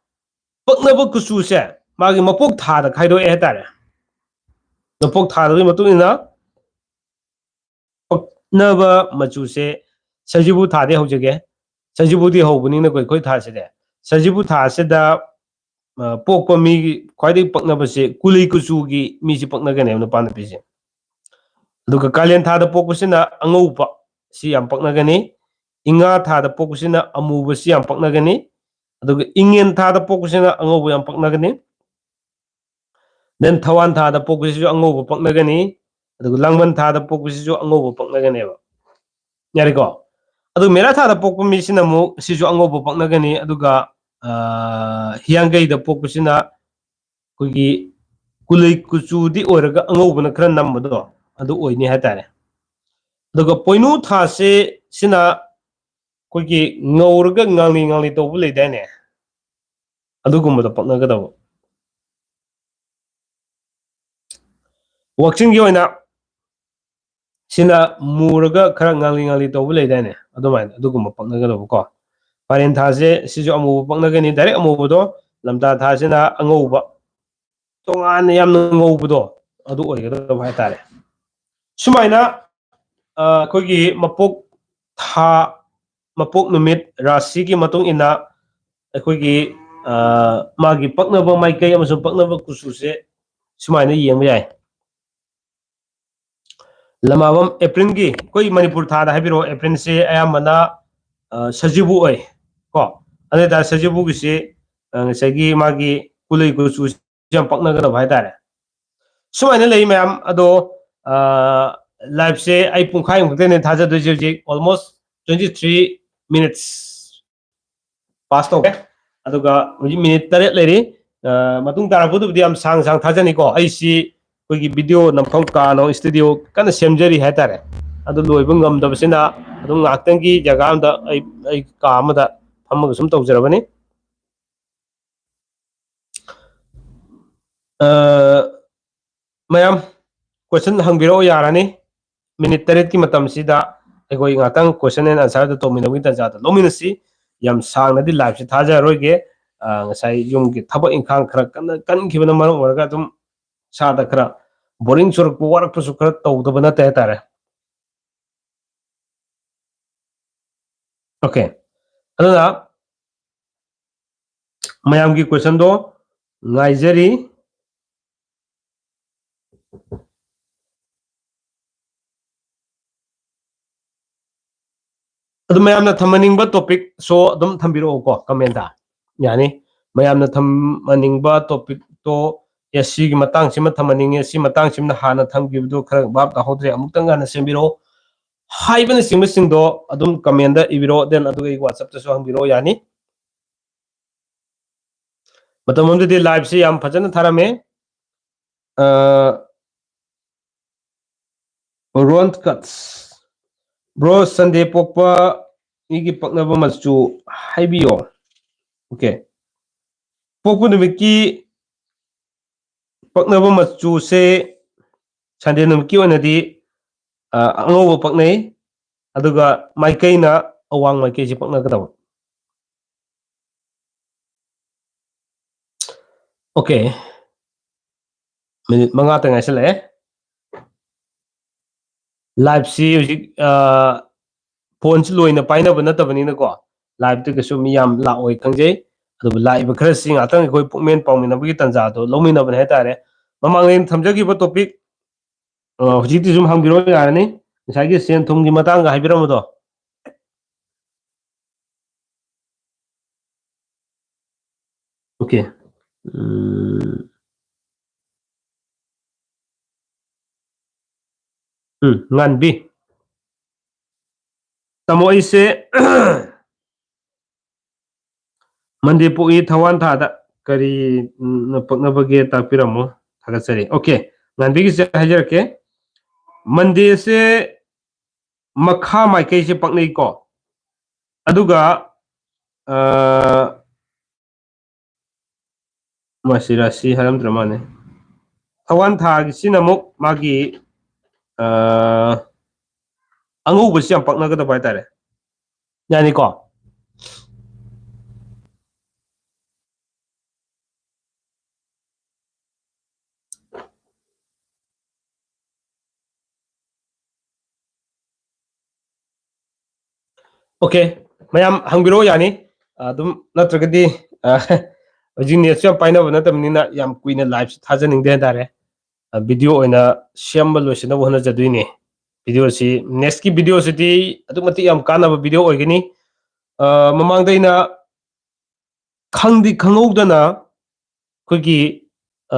ꯄꯛꯅꯕ ꯀꯨꯆꯨꯁꯦ ꯃꯥꯒꯤ ꯃꯄꯣꯛ ꯊꯥꯗ ꯈꯥꯏꯗꯣꯛꯑꯦ ꯍꯥꯏꯇꯥꯔꯦ꯫ ꯃꯄꯣꯛ ꯊꯥꯗꯨꯒꯤ ꯃꯇꯨꯡ ꯏꯟꯅ ꯄꯛꯅꯕ ꯃꯆꯨꯁꯦ ꯁꯖꯤꯕꯨ ꯊꯥꯗꯤ ꯍꯧꯖꯒꯦ꯫ ꯁꯖꯤꯕꯨꯗꯤ ꯍꯧꯕꯅꯤꯅ ꯑꯩꯈꯣꯏ, ꯑꯩꯈꯣꯏ ꯊꯥꯁꯤꯗꯤ, ꯁꯖꯤꯕꯨ ꯊꯥꯁꯤꯗ, ꯑ, ꯄꯣꯛꯄ ꯃꯤꯒꯤ ꯈ꯭ꯋꯥꯏꯗꯒꯤ ꯄꯛꯅꯕꯁꯦ ꯀꯨꯂꯩ ꯀꯨꯆꯨꯒꯤ ꯃꯤꯁꯤ ꯄꯛꯅꯒꯅꯦꯕ, ꯅꯨꯄꯥ ꯅꯨꯄꯤꯁꯦ꯫ ꯑꯗꯨꯒ ꯀꯥꯂꯦꯟ ꯊꯥꯗ ꯄꯣꯛꯄꯁꯤꯅ ꯑꯉꯧꯕ ꯁꯤ ꯌꯥꯝ ꯄꯛꯅꯒꯅꯤ꯫ ꯏꯉꯥ ꯊꯥꯗ ꯄꯣꯛꯄꯁꯤꯅ ꯑꯃꯨꯕꯁꯤ ꯌꯥꯝ ꯄꯛꯅꯒꯅꯤ꯫ ꯑꯗꯨꯒ ꯏꯉꯦꯟ ꯊꯥꯗ ꯄꯣꯛꯄꯁꯤꯅ ꯑꯉꯧꯕ ꯌꯥꯝ ꯄꯛꯅꯒꯅꯤ꯫ Then ꯊꯧꯋꯥꯟ ꯊꯥꯗ ꯄꯣꯛꯄꯁꯤꯁꯨ ꯑꯉꯧꯕ ꯄꯛꯅꯒꯅꯤ꯫ ꯑꯗꯨꯒ ꯂꯥꯡꯕꯟ ꯊꯥꯗ ꯄꯣꯛꯄꯁꯤꯁꯨ ꯑꯉꯧꯕ ꯄꯛꯅꯒꯅꯦꯕ꯫ ꯌꯥꯔꯦꯀꯣ? ꯑꯗꯨ ꯃꯦꯔꯥ ꯊꯥꯗ ꯄꯣꯛꯄ ꯃꯤꯁꯤꯅ ꯑꯃꯨꯛ ꯁꯤꯁꯨ ꯑꯉꯧꯕ ꯄꯛꯅꯒꯅꯤ꯫ ꯑꯗꯨꯒ, ꯑ, ꯍꯤꯌꯥꯡꯒꯩꯗ ꯄꯣꯛꯄꯁꯤꯅ ꯑꯩꯈꯣꯏꯒꯤ ꯀꯨꯂꯩ ꯀꯨꯆꯨꯗꯤ ꯑꯣꯏꯔꯒ ꯑꯉꯧꯕꯅ ꯈꯔ ꯅꯝꯕꯗꯣ ꯑꯗꯨ ꯑꯣꯏꯅꯤ ꯍꯥꯏꯇꯥꯔꯦ꯫ ꯑꯗꯨꯒ ꯄꯣꯏꯅꯨ ꯊꯥꯁꯦ ꯁꯤꯅ ꯑꯩꯈꯣꯏꯒꯤ ꯉꯧꯔꯒ ꯉꯥꯡꯂꯤ ꯉꯥꯡꯂꯤ ꯇꯧꯕ ꯂꯩꯗꯥꯏꯅꯦ, ꯑꯗꯨꯒꯨꯝꯕꯗꯣ ꯄꯛꯅꯒꯗꯕ꯫ ꯋꯥꯛꯆꯤꯡꯒꯤ ꯑꯣꯏꯅ ꯁꯤꯅ ꯃꯨꯔꯒ ꯈꯔ ꯉꯥꯡꯂꯤ ꯉꯥꯡꯂꯤ ꯇꯧꯕ ꯂꯩꯗꯥꯏꯅꯦ, ꯑꯗꯨꯃꯥꯏꯅ ꯑꯗꯨꯒꯨꯝꯕ ꯄꯛꯅꯒꯗꯕꯀꯣ꯫ ꯄꯥꯔꯦꯟ ꯊꯥꯁꯦ ꯁꯤꯁꯨ ꯑꯃꯨꯕ ꯄꯛꯅꯒꯅꯤ, direct ꯑꯃꯨꯕꯗꯣ꯫ ꯂꯝꯇꯥ ꯊꯥꯁꯤꯅ ꯑꯉꯧꯕ, ꯇꯣꯉꯥꯟꯅ ꯌꯥꯝꯅ ꯉꯧꯕꯗꯣ, ꯑꯗꯨ ꯑꯣꯏꯒꯗꯕ ꯍꯥꯏꯇꯥꯔꯦ꯫ ꯁꯨꯃꯥꯏꯅ ꯑ, ꯑꯩꯈꯣꯏꯒꯤ ꯃꯄꯣꯛ ꯊꯥ, ꯃꯄꯣꯛ ꯅꯨꯃꯤꯠ, ꯔꯥꯁꯤꯒꯤ ꯃꯇꯨꯡ ꯏꯟꯅ ꯑꯩꯈꯣꯏꯒꯤ, ꯑ, ꯃꯥꯒꯤ ꯄꯛꯅꯕ ꯃꯥꯏꯀꯩ ꯑꯃꯁꯨꯡ ꯄꯛꯅꯕ ꯀꯨꯆꯨꯁꯦ ꯁꯨꯃꯥꯏꯅ ꯌꯦꯡꯕ ꯌꯥꯏ꯫ ꯂꯃꯥꯕꯝ, ꯑꯦꯄ꯭ꯔꯤꯜꯒꯤ, ꯑꯩꯈꯣꯏ ꯃꯅꯤꯄꯨꯔ ꯊꯥꯗ ꯍꯥꯏꯕꯤꯔꯛꯑꯣ, ꯑꯦꯄ꯭ꯔꯤꯜꯁꯦ ꯑꯌꯥꯝꯕꯅ, ꯑ, ꯁꯖꯤꯕꯨ ꯑꯣꯏ ꯀꯣ꯫ ꯑꯗꯨ ꯑꯣꯏꯇꯥꯔꯗꯤ ꯁꯖꯤꯕꯨꯒꯤꯁꯤ, ꯑ, ꯉꯁꯥꯏꯒꯤ ꯃꯥꯒꯤ ꯀꯨꯂꯩ ꯀꯨꯆꯨꯁꯤ ꯌꯥꯝ ꯄꯛꯅꯒꯗꯕ ꯍꯥꯏꯇꯥꯔꯦ꯫ ꯁꯨꯃꯥꯏꯅ ꯂꯩ ꯃꯌꯥꯝ꯫ ꯑꯗꯣ, ꯑ, liveꯁꯦ ꯑꯩ ꯄꯨꯡꯈꯥꯏꯃꯨꯛꯇꯅꯦ ꯊꯥꯖꯗꯣꯏꯁꯦ꯫ ꯍꯧꯖꯤꯛ almost twenty three minutes pass ꯇꯧꯔꯦ꯫ ꯑꯗꯨꯒ ꯍꯧꯖꯤꯛ ꯃꯤꯅꯤꯠ ꯇꯔꯦꯠ ꯂꯩꯔꯤ꯫ ꯑ, ꯃꯇꯨꯡ ꯇꯥꯔꯛꯄꯗꯨꯕꯨꯗꯤ ꯌꯥꯝ ꯁꯥꯡ ꯁꯥꯡ ꯊꯥꯖꯅꯤꯀꯣ꯫ ꯑꯩꯁꯤ ꯑꯩꯈꯣꯏꯒꯤ video ꯅꯝꯐꯝ ꯀꯥꯅꯣ studio ꯀꯟꯅ ꯁꯦꯝꯖꯔꯤ ꯍꯥꯏꯇꯥꯔꯦ꯫ ꯑꯗꯨ ꯂꯣꯏꯕ ꯉꯝꯗꯕꯁꯤꯅ ꯑꯗꯨꯝ ꯉꯥꯏꯍꯥꯛꯇꯪꯒꯤ ꯖꯒꯥ ꯑꯃꯗ ꯑꯩ, ꯑꯩ ꯀꯥ ꯑꯃꯗ ꯐꯝꯃꯒ ꯁꯨꯝ ꯇꯧꯖꯔꯕꯅꯤ꯫ ꯑ, ꯃꯌꯥꯝ question ꯍꯪꯕꯤꯔꯛꯑꯣ, ꯌꯥꯔꯅꯤ꯫ ꯃꯤꯅꯤꯠ ꯇꯔꯦꯠꯀꯤ ꯃꯇꯝꯁꯤꯗ ꯑꯩꯈꯣꯏ ꯉꯥꯛꯇꯪ question and answerꯗ ꯇꯧꯃꯤꯟꯅꯕꯒꯤ ꯇꯥꯟꯖꯥꯗꯣ ꯂꯧꯃꯤꯟꯅꯁꯤ꯫ ꯌꯥꯝ ꯁꯥꯡꯅꯗꯤ liveꯁꯤ ꯊꯥꯖꯔꯔꯣꯏꯒꯦ꯫ ꯑ, ꯉꯁꯥꯏ ꯌꯨꯝꯒꯤ ꯊꯕꯛ ꯏꯪꯈꯥꯡ ꯈꯔ ꯀꯟꯅ ꯀꯟꯈꯤꯕꯅ ꯃꯔꯝ ꯑꯣꯏꯔꯒ ꯑꯗꯨꯝ ꯏꯁꯥꯗ ꯈꯔ boring ꯆꯨꯔꯛꯄ, ꯋꯥꯔꯛꯄꯁꯨ ꯈꯔ ꯇꯧꯗꯕ ꯅꯠꯇꯦ ꯍꯥꯏꯇꯥꯔꯦ꯫ Okay, ꯑꯗꯨꯅ ꯃꯌꯥꯝꯒꯤ questionꯗꯣ ꯉꯥꯏꯖꯔꯤ꯫ ꯑꯗꯨ ꯃꯌꯥꯝꯅ ꯊꯝꯍꯟꯅꯤꯡꯕ topicꯁꯨ ꯑꯗꯨꯝ ꯊꯝꯕꯤꯔꯛꯑꯣꯀꯣ commentꯇ꯫ ꯌꯥꯅꯤ꯫ ꯃꯌꯥꯝꯅ ꯊꯝꯍꯟꯅꯤꯡꯕ topicꯇꯣ, ꯑꯦ, ꯁꯤꯒꯤ ꯃꯇꯥꯡꯁꯤꯃ ꯊꯝꯍꯟꯅꯤꯡꯉꯦ, ꯁꯤ ꯃꯇꯥꯡꯁꯤꯃꯅ ꯍꯥꯟꯅ ꯊꯝꯈꯤꯕꯗꯣ ꯈꯔ ꯚꯥꯞ ꯇꯥꯍꯧꯗ꯭ꯔꯦ, ꯑꯃꯨꯛꯇꯪ ꯍꯥꯟꯅ ꯁꯦꯝꯕꯤꯔꯛꯑꯣ ꯍꯥꯏꯕꯅꯆꯤꯡꯕꯁꯤꯡꯗꯣ ꯑꯗꯨꯝ commentꯇ ꯏꯕꯤꯔꯛꯑꯣ, then ꯑꯗꯨꯒ ꯑꯩ WhatsAppꯇꯁꯨ ꯍꯪꯕꯤꯔꯛꯑꯣ, ꯌꯥꯅꯤ꯫ ꯃꯇꯝ ꯑꯃꯗꯗꯤ liveꯁꯤ ꯌꯥꯝ ꯐꯖꯅ ꯊꯥꯔꯝꯃꯦ꯫ ꯑ, Ron Cuts꯫ Bro, Sunday ꯄꯣꯛꯄ ꯃꯤꯒꯤ ꯄꯛꯅꯕ ꯃꯆꯨ ꯍꯥꯏꯕꯤꯌꯣ꯫ Okay꯫ ꯄꯣꯛꯄ ꯅꯨꯃꯤꯠꯀꯤ ꯄꯛꯅꯕ ꯃꯆꯨꯁꯦ Sunday ꯅꯨꯃꯤꯠꯀꯤ ꯑꯣꯏꯅꯗꯤ, ꯑ, ꯑꯉꯧꯕ ꯄꯛꯅꯩ, ꯑꯗꯨꯒ ꯃꯥꯏꯀꯩꯅ ꯑꯋꯥꯡ ꯃꯥꯏꯀꯩꯁꯦ ꯄꯛꯅꯒꯗꯕ꯫ Okay, minute ꯃꯉꯥꯇ ꯉꯥꯏꯁꯜꯂꯛꯑꯦ꯫ Liveꯁꯤ ꯍꯧꯖꯤꯛ ꯐꯣꯟꯁꯤ ꯂꯣꯏꯅ ꯄꯥꯏꯅꯕ ꯅꯠꯇꯕꯅꯤꯅꯀꯣ, liveꯇ ꯀꯩꯁꯨ ꯃꯤ ꯌꯥꯝ ꯂꯥꯛꯑꯣꯏ ꯈꯪꯖꯩ꯫ ꯑꯗꯨꯕꯨ ꯂꯥꯛꯏꯕ ꯈꯔꯁꯤ ꯉꯥꯛꯇꯪ ꯑꯩꯈꯣꯏ ꯄꯨꯛꯃꯦꯟ ꯄꯥꯎꯃꯤꯟꯅꯕꯒꯤ ꯇꯥꯟꯖꯥꯗꯣ ꯂꯧꯃꯤꯟꯅꯕꯅꯦ ꯍꯥꯏꯇꯥꯔꯦ꯫ ꯃꯃꯥꯡꯗ ꯑꯩꯅ ꯊꯝꯖꯈꯤꯕ topic, ꯑ, ꯍꯧꯖꯤꯛꯇꯤ ꯁꯨꯝ ꯍꯪꯕꯤꯔꯣ ꯌꯥꯔꯅꯤ꯫ ꯉꯁꯥꯏꯒꯤ ꯁꯦꯟ ꯊꯨꯝꯒꯤ ꯃꯇꯥꯡꯗ ꯍꯥꯏꯕꯤꯔꯝꯕꯗꯣ꯫ Okay. ꯎꯝ꯫ ꯎꯝ, ꯉꯥꯟꯕꯤ꯫ ꯇꯥꯃꯣ, ꯑꯩꯁꯦ Monday ꯄꯣꯛꯏ, ꯊꯋꯥꯟ ꯊꯥꯗ ꯀꯔꯤ, ꯎꯝ, ꯄꯛꯅꯕꯒꯦ ꯇꯥꯛꯄꯤꯔꯝꯃꯣ꯫ ꯊꯥꯒꯠꯆꯔꯤ꯫ Okay, ꯉꯥꯟꯕꯤꯒꯤꯁꯦ ꯍꯥꯏꯖꯔꯛꯀꯦ꯫ Mondayꯁꯦ ꯃꯈꯥ ꯃꯥꯏꯀꯩꯁꯦ ꯄꯛꯅꯩꯀꯣ꯫ ꯑꯗꯨꯒ, ꯑ, ꯃꯁꯤ ꯔꯥꯁꯤ ꯍꯥꯏꯔꯝꯗ꯭ꯔ ꯃꯥꯅꯦ꯫ ꯊꯋꯥꯟ ꯊꯥꯒꯤꯁꯤꯅ ꯑꯃꯨꯛ ꯃꯥꯒꯤ, ꯑ, ꯑꯉꯧꯕꯁꯤ ꯌꯥꯝ ꯄꯛꯅꯒꯗꯕ ꯍꯥꯏꯇꯥꯔꯦ꯫ ꯌꯥꯅꯤꯀꯣ? Okay, ꯃꯌꯥꯝ ꯍꯪꯕꯤꯔꯛꯑꯣ ꯌꯥꯅꯤ꯫ ꯑꯗꯨꯝ ꯅꯠꯇ꯭ꯔꯒꯗꯤ, ꯑ, ꯍꯧꯖꯤꯛ netꯁꯨ ꯌꯥꯝ ꯄꯥꯏꯅꯕ ꯅꯠꯇꯕꯅꯤꯅ ꯌꯥꯝ ꯀꯨꯏꯅ liveꯁꯤ ꯊꯥꯖꯅꯤꯡꯗꯦ ꯍꯥꯏꯇꯥꯔꯦ꯫ ꯑ, video ꯑꯣꯏꯅ ꯁꯦꯝꯕ ꯂꯣꯏꯁꯤꯟꯅꯕ ꯍꯣꯠꯅꯖꯗꯣꯏꯅꯦ꯫ Videoꯁꯤ, nextꯀꯤ videoꯁꯤꯗꯤ ꯑꯗꯨꯛ ꯃꯇꯤꯛ ꯌꯥꯝ ꯀꯥꯟꯅꯕ video ꯑꯣꯏꯒꯅꯤ꯫ ꯑ, ꯃꯃꯥꯡꯗ ꯑꯩꯅ ꯈꯪꯗꯤ ꯈꯪꯍꯧꯗꯅ ꯑꯩꯈꯣꯏꯒꯤ,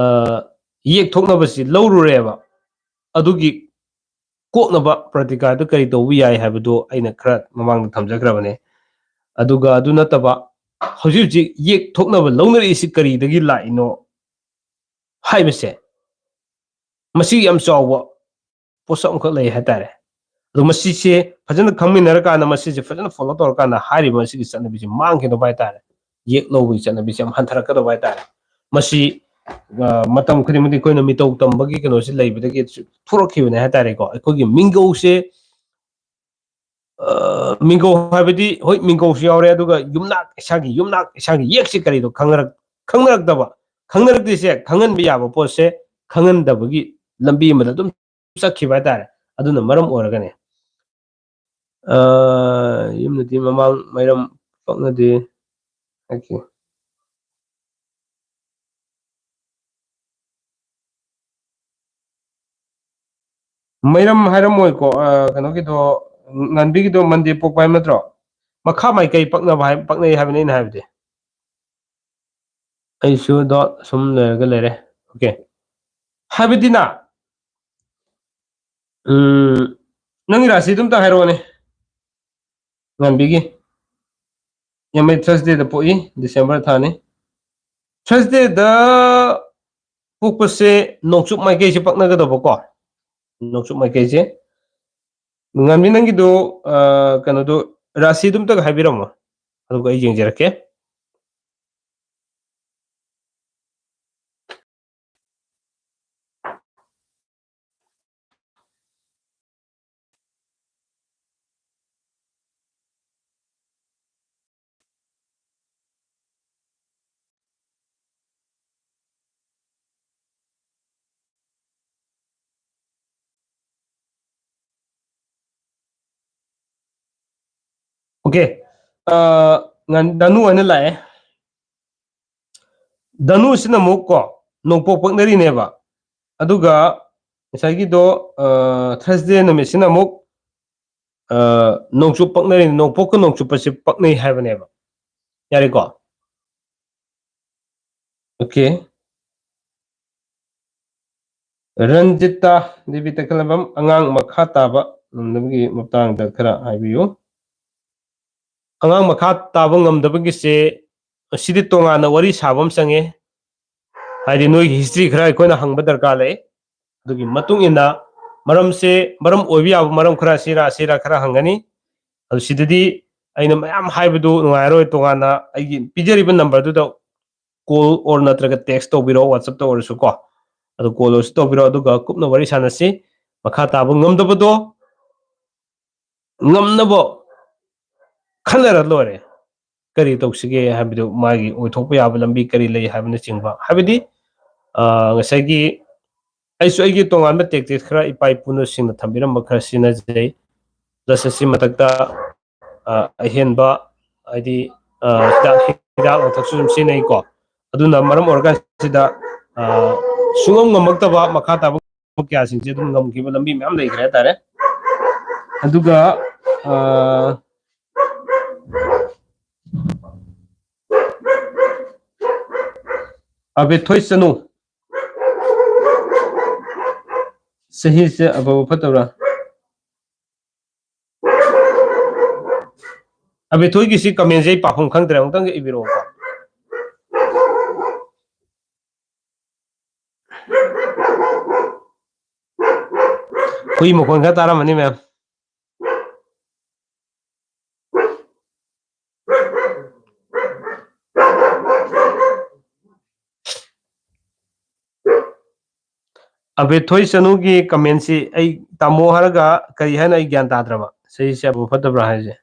ꯑ, ꯌꯦꯛ ꯊꯣꯛꯅꯕꯁꯤ ꯂꯧꯔꯨꯔꯦꯕ꯫ ꯑꯗꯨꯒꯤ ꯀꯣꯛꯅꯕ ꯄ꯭ꯔꯇꯤꯀꯥꯔꯗꯨ ꯀꯔꯤ ꯇꯧꯕ ꯌꯥꯏ ꯍꯥꯏꯕꯗꯨ ꯑꯩꯅ ꯈꯔ ꯃꯃꯥꯡꯗ ꯊꯝꯖꯈ꯭ꯔꯕꯅꯦ꯫ ꯑꯗꯨꯒ ꯑꯗꯨ ꯅꯠꯇꯕ ꯍꯧꯖꯤꯛ ꯍꯧꯖꯤꯛ ꯌꯦꯛ ꯊꯣꯛꯅꯕ ꯂꯧꯅꯔꯛꯏꯁꯤ ꯀꯔꯤꯗꯒꯤ ꯂꯥꯛꯏꯅꯣ ꯍꯥꯏꯕꯁꯦ, ꯃꯁꯤ ꯌꯥꯝ ꯆꯥꯎꯕ ꯄꯣꯠꯁꯛ ꯑꯃꯈꯛ ꯂꯩ ꯍꯥꯏꯇꯥꯔꯦ꯫ ꯑꯗꯣ ꯃꯁꯤꯁꯦ ꯐꯖꯅ ꯈꯪꯃꯤꯟꯅꯔꯀꯥꯟꯗ, ꯃꯁꯤꯁꯦ ꯐꯖꯅ follow ꯇꯧꯔꯀꯥꯟꯗ ꯍꯥꯏꯔꯤꯕ ꯃꯁꯤꯒꯤ ꯆꯠꯅꯕꯤꯁꯦ ꯃꯥꯡꯈꯤꯗꯧꯕ ꯍꯥꯏꯇꯥꯔꯦ꯫ ꯌꯦꯛ ꯂꯧꯕꯒꯤ ꯆꯠꯅꯕꯤꯁꯦ ꯌꯥꯝ ꯍꯟꯊꯔꯛꯀꯗꯧꯕ ꯍꯥꯏꯇꯥꯔꯦ꯫ ꯃꯁꯤ, ꯑ, ꯃꯇꯝ ꯈꯨꯗꯤꯡꯃꯛꯇ ꯑꯩꯈꯣꯏꯅ ꯃꯤꯇꯧ ꯇꯝꯕꯒꯤ ꯀꯩꯅꯣꯁꯤ ꯂꯩꯕꯗꯒꯤ ꯊꯣꯛꯂꯛꯈꯤꯕꯅꯦ ꯍꯥꯏꯇꯥꯔꯦꯀꯣ꯫ ꯑꯩꯈꯣꯏꯒꯤ ꯃꯤꯡꯒꯧꯁꯦ, ꯑ, ꯃꯤꯡꯒꯧ ꯍꯥꯏꯕꯗꯤ, ꯍꯣꯏ, ꯃꯤꯡꯒꯧꯁꯨ ꯌꯥꯎꯔꯦ, ꯑꯗꯨꯒ ꯌꯨꯝꯅꯥꯛ, ꯏꯁꯥꯒꯤ ꯌꯨꯝꯅꯥꯛ, ꯏꯁꯥꯒꯤ ꯌꯦꯛꯁꯤ ꯀꯔꯤꯅꯣ ꯈꯪꯅꯔꯛ-, ꯈꯪꯅꯔꯛꯇꯕ, ꯈꯪꯅꯔꯛꯇ꯭ꯔꯤꯁꯦ ꯈꯪꯍꯟꯕ ꯌꯥꯕ ꯄꯣꯠꯁꯦ ꯈꯪꯍꯟꯗꯕꯒꯤ ꯂꯝꯕꯤ ꯑꯃꯗ ꯑꯗꯨꯝ ꯆꯠꯈꯤꯕ ꯍꯥꯏꯇꯥꯔꯦ꯫ ꯑꯗꯨꯅ ꯃꯔꯝ ꯑꯣꯏꯔꯒꯅꯦ꯫ ꯑ, ꯌꯨꯝꯗꯗꯤ ꯃꯃꯥꯡ ꯃꯩꯔꯝ ꯄꯛꯅꯗꯦ ꯍꯥꯏꯈꯤ꯫ ꯃꯩꯔꯝ ꯍꯥꯏꯔꯝꯃꯣꯏꯀꯣ, ꯑ, ꯀꯩꯅꯣꯒꯤꯗꯣ, ꯉꯥꯟꯕꯤꯒꯤꯗꯣ ꯃꯟꯗꯦ ꯄꯣꯛꯄ ꯍꯥꯏꯕ ꯅꯠꯇ꯭ꯔꯣ? ꯃꯈꯥ ꯃꯥꯏꯀꯩ ꯄꯛꯅꯕ ꯍꯥꯏ-, ꯄꯛꯅꯩ ꯍꯥꯏꯕꯅꯤ ꯑꯩꯅ ꯍꯥꯏꯕꯗꯤ꯫ ꯑꯩꯁꯨ ꯗꯣꯠ ꯁꯨꯝ ꯂꯩꯔꯒ ꯂꯩꯔꯦ꯫ ꯑꯣꯀꯦ꯫ ꯍꯥꯏꯕꯗꯤꯅ, ꯎꯝ, ꯅꯪꯒꯤ ꯔꯥꯁꯤꯗꯨ ꯑꯝꯇ ꯍꯥꯏꯔꯛꯑꯣꯅꯦ꯫ ꯉꯥꯟꯕꯤꯒꯤ꯫ ꯌꯥꯝꯃꯩ ꯊꯔꯁꯗꯦꯗ ꯄꯣꯛꯏ, ꯗꯤꯁꯦꯝꯕꯔ ꯊꯥꯅꯤ꯫ ꯊꯔꯁꯗꯦꯗ ꯄꯣꯛꯄꯁꯦ ꯅꯣꯡꯆꯨꯞ ꯃꯥꯏꯀꯩꯁꯦ ꯄꯛꯅꯒꯗꯕꯀꯣ꯫ ꯅꯣꯡꯆꯨꯞ ꯃꯥꯏꯀꯩꯁꯦ꯫ ꯉꯥꯟꯕꯤ, ꯅꯪꯒꯤꯗꯣ, ꯑ, ꯀꯩꯅꯣꯗꯣ, ꯔꯥꯁꯤꯗꯨ ꯑꯝꯇꯒ ꯍꯥꯏꯕꯤꯔꯝꯃꯣ, ꯑꯗꯨꯒ ꯑꯩ ꯌꯦꯡꯖꯔꯛꯀꯦ꯫ ꯑꯣꯀꯦ꯫ ꯑ, ꯉꯟ-, ꯙꯅꯨ ꯍꯥꯏꯅ ꯂꯥꯛꯑꯦ꯫ ꯙꯅꯨꯁꯤꯅ ꯑꯃꯨꯛ ꯀꯣ, ꯅꯣꯡꯄꯣꯛ ꯄꯛꯅꯔꯤꯅꯦꯕ꯫ ꯑꯗꯨꯒ ꯉꯁꯥꯏꯒꯤꯗꯣ, ꯑ, ꯊꯔꯁꯗꯦ ꯅꯨꯃꯤꯠꯁꯤꯅ ꯑꯃꯨꯛ, ꯑ, ꯅꯣꯡꯆꯨꯞ ꯄꯛꯅꯔꯤꯅꯦ꯫ ꯅꯣꯡꯄꯣꯛꯀ ꯅꯣꯡꯆꯨꯞꯄꯁꯦ ꯄꯛꯅꯩ ꯍꯥꯏꯕꯅꯦꯕ꯫ ꯌꯥꯔꯦꯀꯣ? ꯑꯣꯀꯦ꯫ ꯔꯟꯖꯤꯇꯥ ꯗꯦꯕꯤ ꯇꯈꯦꯜꯂꯝꯕꯝ, ꯑꯉꯥꯡ ꯃꯈꯥ ꯇꯥꯕ ꯉꯝꯅꯕꯒꯤ ꯃꯇꯥꯡꯗ ꯈꯔ ꯍꯥꯏꯕꯤꯌꯨ꯫ ꯑꯉꯥꯡ ꯃꯈꯥ ꯇꯥꯕ ꯉꯝꯗꯕꯒꯤꯁꯦ, ꯁꯤꯗꯤ ꯇꯣꯉꯥꯟꯅ ꯋꯥꯔꯤ ꯁꯥꯕ ꯑꯃ ꯆꯪꯉꯦ꯫ ꯍꯥꯏꯗꯤ ꯅꯣꯏꯒꯤ ꯍꯤꯁꯇ꯭ꯔꯤ ꯈꯔ ꯑꯩꯈꯣꯏꯅ ꯍꯪꯕ ꯗꯔꯀꯥꯔ ꯂꯩ꯫ ꯑꯗꯨꯒꯤ ꯃꯇꯨꯡ ꯏꯟꯅ ꯃꯔꯝꯁꯦ, ꯃꯔꯝ ꯑꯣꯏꯕ ꯌꯥꯕ ꯃꯔꯝ ꯈꯔ ꯁꯤꯔꯥ ꯁꯤꯔꯥ ꯈꯔ ꯍꯪꯒꯅꯤ꯫ ꯑꯗꯨ ꯁꯤꯗꯗꯤ ꯑꯩꯅ ꯃꯌꯥꯝ ꯍꯥꯏꯕꯗꯨ ꯅꯨꯡꯉꯥꯏꯔꯣꯏ꯫ ꯇꯣꯉꯥꯟꯅ ꯑꯩꯒꯤ ꯄꯤꯖꯔꯤꯕ ꯅꯝꯕꯔꯗꯨꯗ call or ꯅꯠꯇ꯭ꯔꯒ text ꯇꯧꯕꯤꯔꯛꯑꯣ, WhatsApp-ꯇ ꯑꯣꯏꯔꯁꯨ ꯀꯣ꯫ ꯑꯗꯨ call ꯑꯣꯏꯔꯁꯨ ꯇꯧꯕꯤꯔꯛꯑꯣ, ꯑꯗꯨꯒ ꯀꯨꯞꯅ ꯋꯥꯔꯤ ꯁꯥꯟꯅꯁꯤ꯫ ꯃꯈꯥ ꯇꯥꯕ ꯉꯝꯗꯕꯗꯣ ꯉꯝꯅꯕ ꯈꯟꯅꯔ ꯂꯣꯏꯔꯦ꯫ ꯀꯔꯤ ꯇꯧꯁꯤꯒꯦ ꯍꯥꯏꯕꯗꯨ, ꯃꯥꯒꯤ ꯑꯣꯏꯊꯣꯛꯄ ꯌꯥꯕ ꯂꯝꯕꯤ ꯀꯔꯤ ꯂꯩ ꯍꯥꯏꯕꯅꯆꯤꯡꯕ, ꯍꯥꯏꯕꯗꯤ, ꯑ, ꯉꯁꯥꯏꯒꯤ ꯑꯩꯁꯨ ꯑꯩꯒꯤ ꯇꯣꯉꯥꯟꯕ tactics ꯈꯔ ꯏꯄꯥ ꯏꯄꯨꯅꯁꯤꯡꯅ ꯊꯝꯕꯤꯔꯝꯕ ꯈꯔ ꯁꯤꯖꯤꯟꯅꯖꯩ꯫ Plus ꯑꯁꯤ ꯃꯊꯛꯇ, ꯑ, ꯑꯍꯦꯟꯕ, ꯍꯥꯏꯗꯤ, ꯑ, ꯍꯤꯗꯥꯛ, ꯍꯤꯗꯥꯛ ꯂꯥꯡꯊꯛꯁꯨ ꯑꯗꯨꯝ ꯁꯤꯖꯤꯟꯅꯩꯀꯣ꯫ ꯑꯗꯨꯅ ꯃꯔꯝ ꯑꯣꯏꯔꯀꯥꯟꯁꯤꯗ, ꯑ, ꯁꯨꯡꯉꯝ ꯉꯝꯃꯛꯇꯕ ꯃꯈꯥ ꯇꯥꯕ ꯀꯌꯥꯁꯤꯡꯁꯦ ꯑꯗꯨꯝ ꯉꯝꯈꯤꯕ ꯂꯝꯕꯤ ꯃꯌꯥꯝ ꯂꯩꯈ꯭ꯔꯦ ꯍꯥꯏꯇꯥꯔꯦ꯫ ꯑꯗꯨꯒ, ꯑ, ꯑꯕꯦꯊꯣꯏ ꯆꯅꯨ, ꯆꯍꯤꯁꯦ ꯑꯐꯕ ꯐꯠꯇꯕ꯭ꯔꯥ? ꯑꯕꯦꯊꯣꯏꯒꯤꯁꯤ comment ꯁꯦ ꯑꯩ ꯄꯥꯐꯝ ꯈꯪꯗ꯭ꯔꯦ, ꯑꯃꯨꯛꯇꯪꯒ ꯏꯕꯤꯔꯛꯑꯣꯀꯣ꯫ ꯍꯨꯏ ꯃꯈꯣꯟ ꯈꯔ ꯇꯥꯔꯝꯃꯅꯤ ꯃꯌꯥꯝ꯫ ꯑꯕꯦꯊꯣꯏ ꯆꯅꯨꯒꯤ comment ꯁꯤ ꯑꯩ ꯇꯥꯃꯣ ꯍꯥꯏꯔꯒ ꯀꯔꯤ ꯍꯥꯏꯅ ꯑꯩ ꯒ꯭ꯌꯥꯟ ꯇꯥꯗ꯭ꯔꯕ, ꯆꯍꯤꯁꯦ ꯑꯐꯕ ꯐꯠꯇꯕ꯭ꯔꯥ ꯍꯥꯏꯁꯦ꯫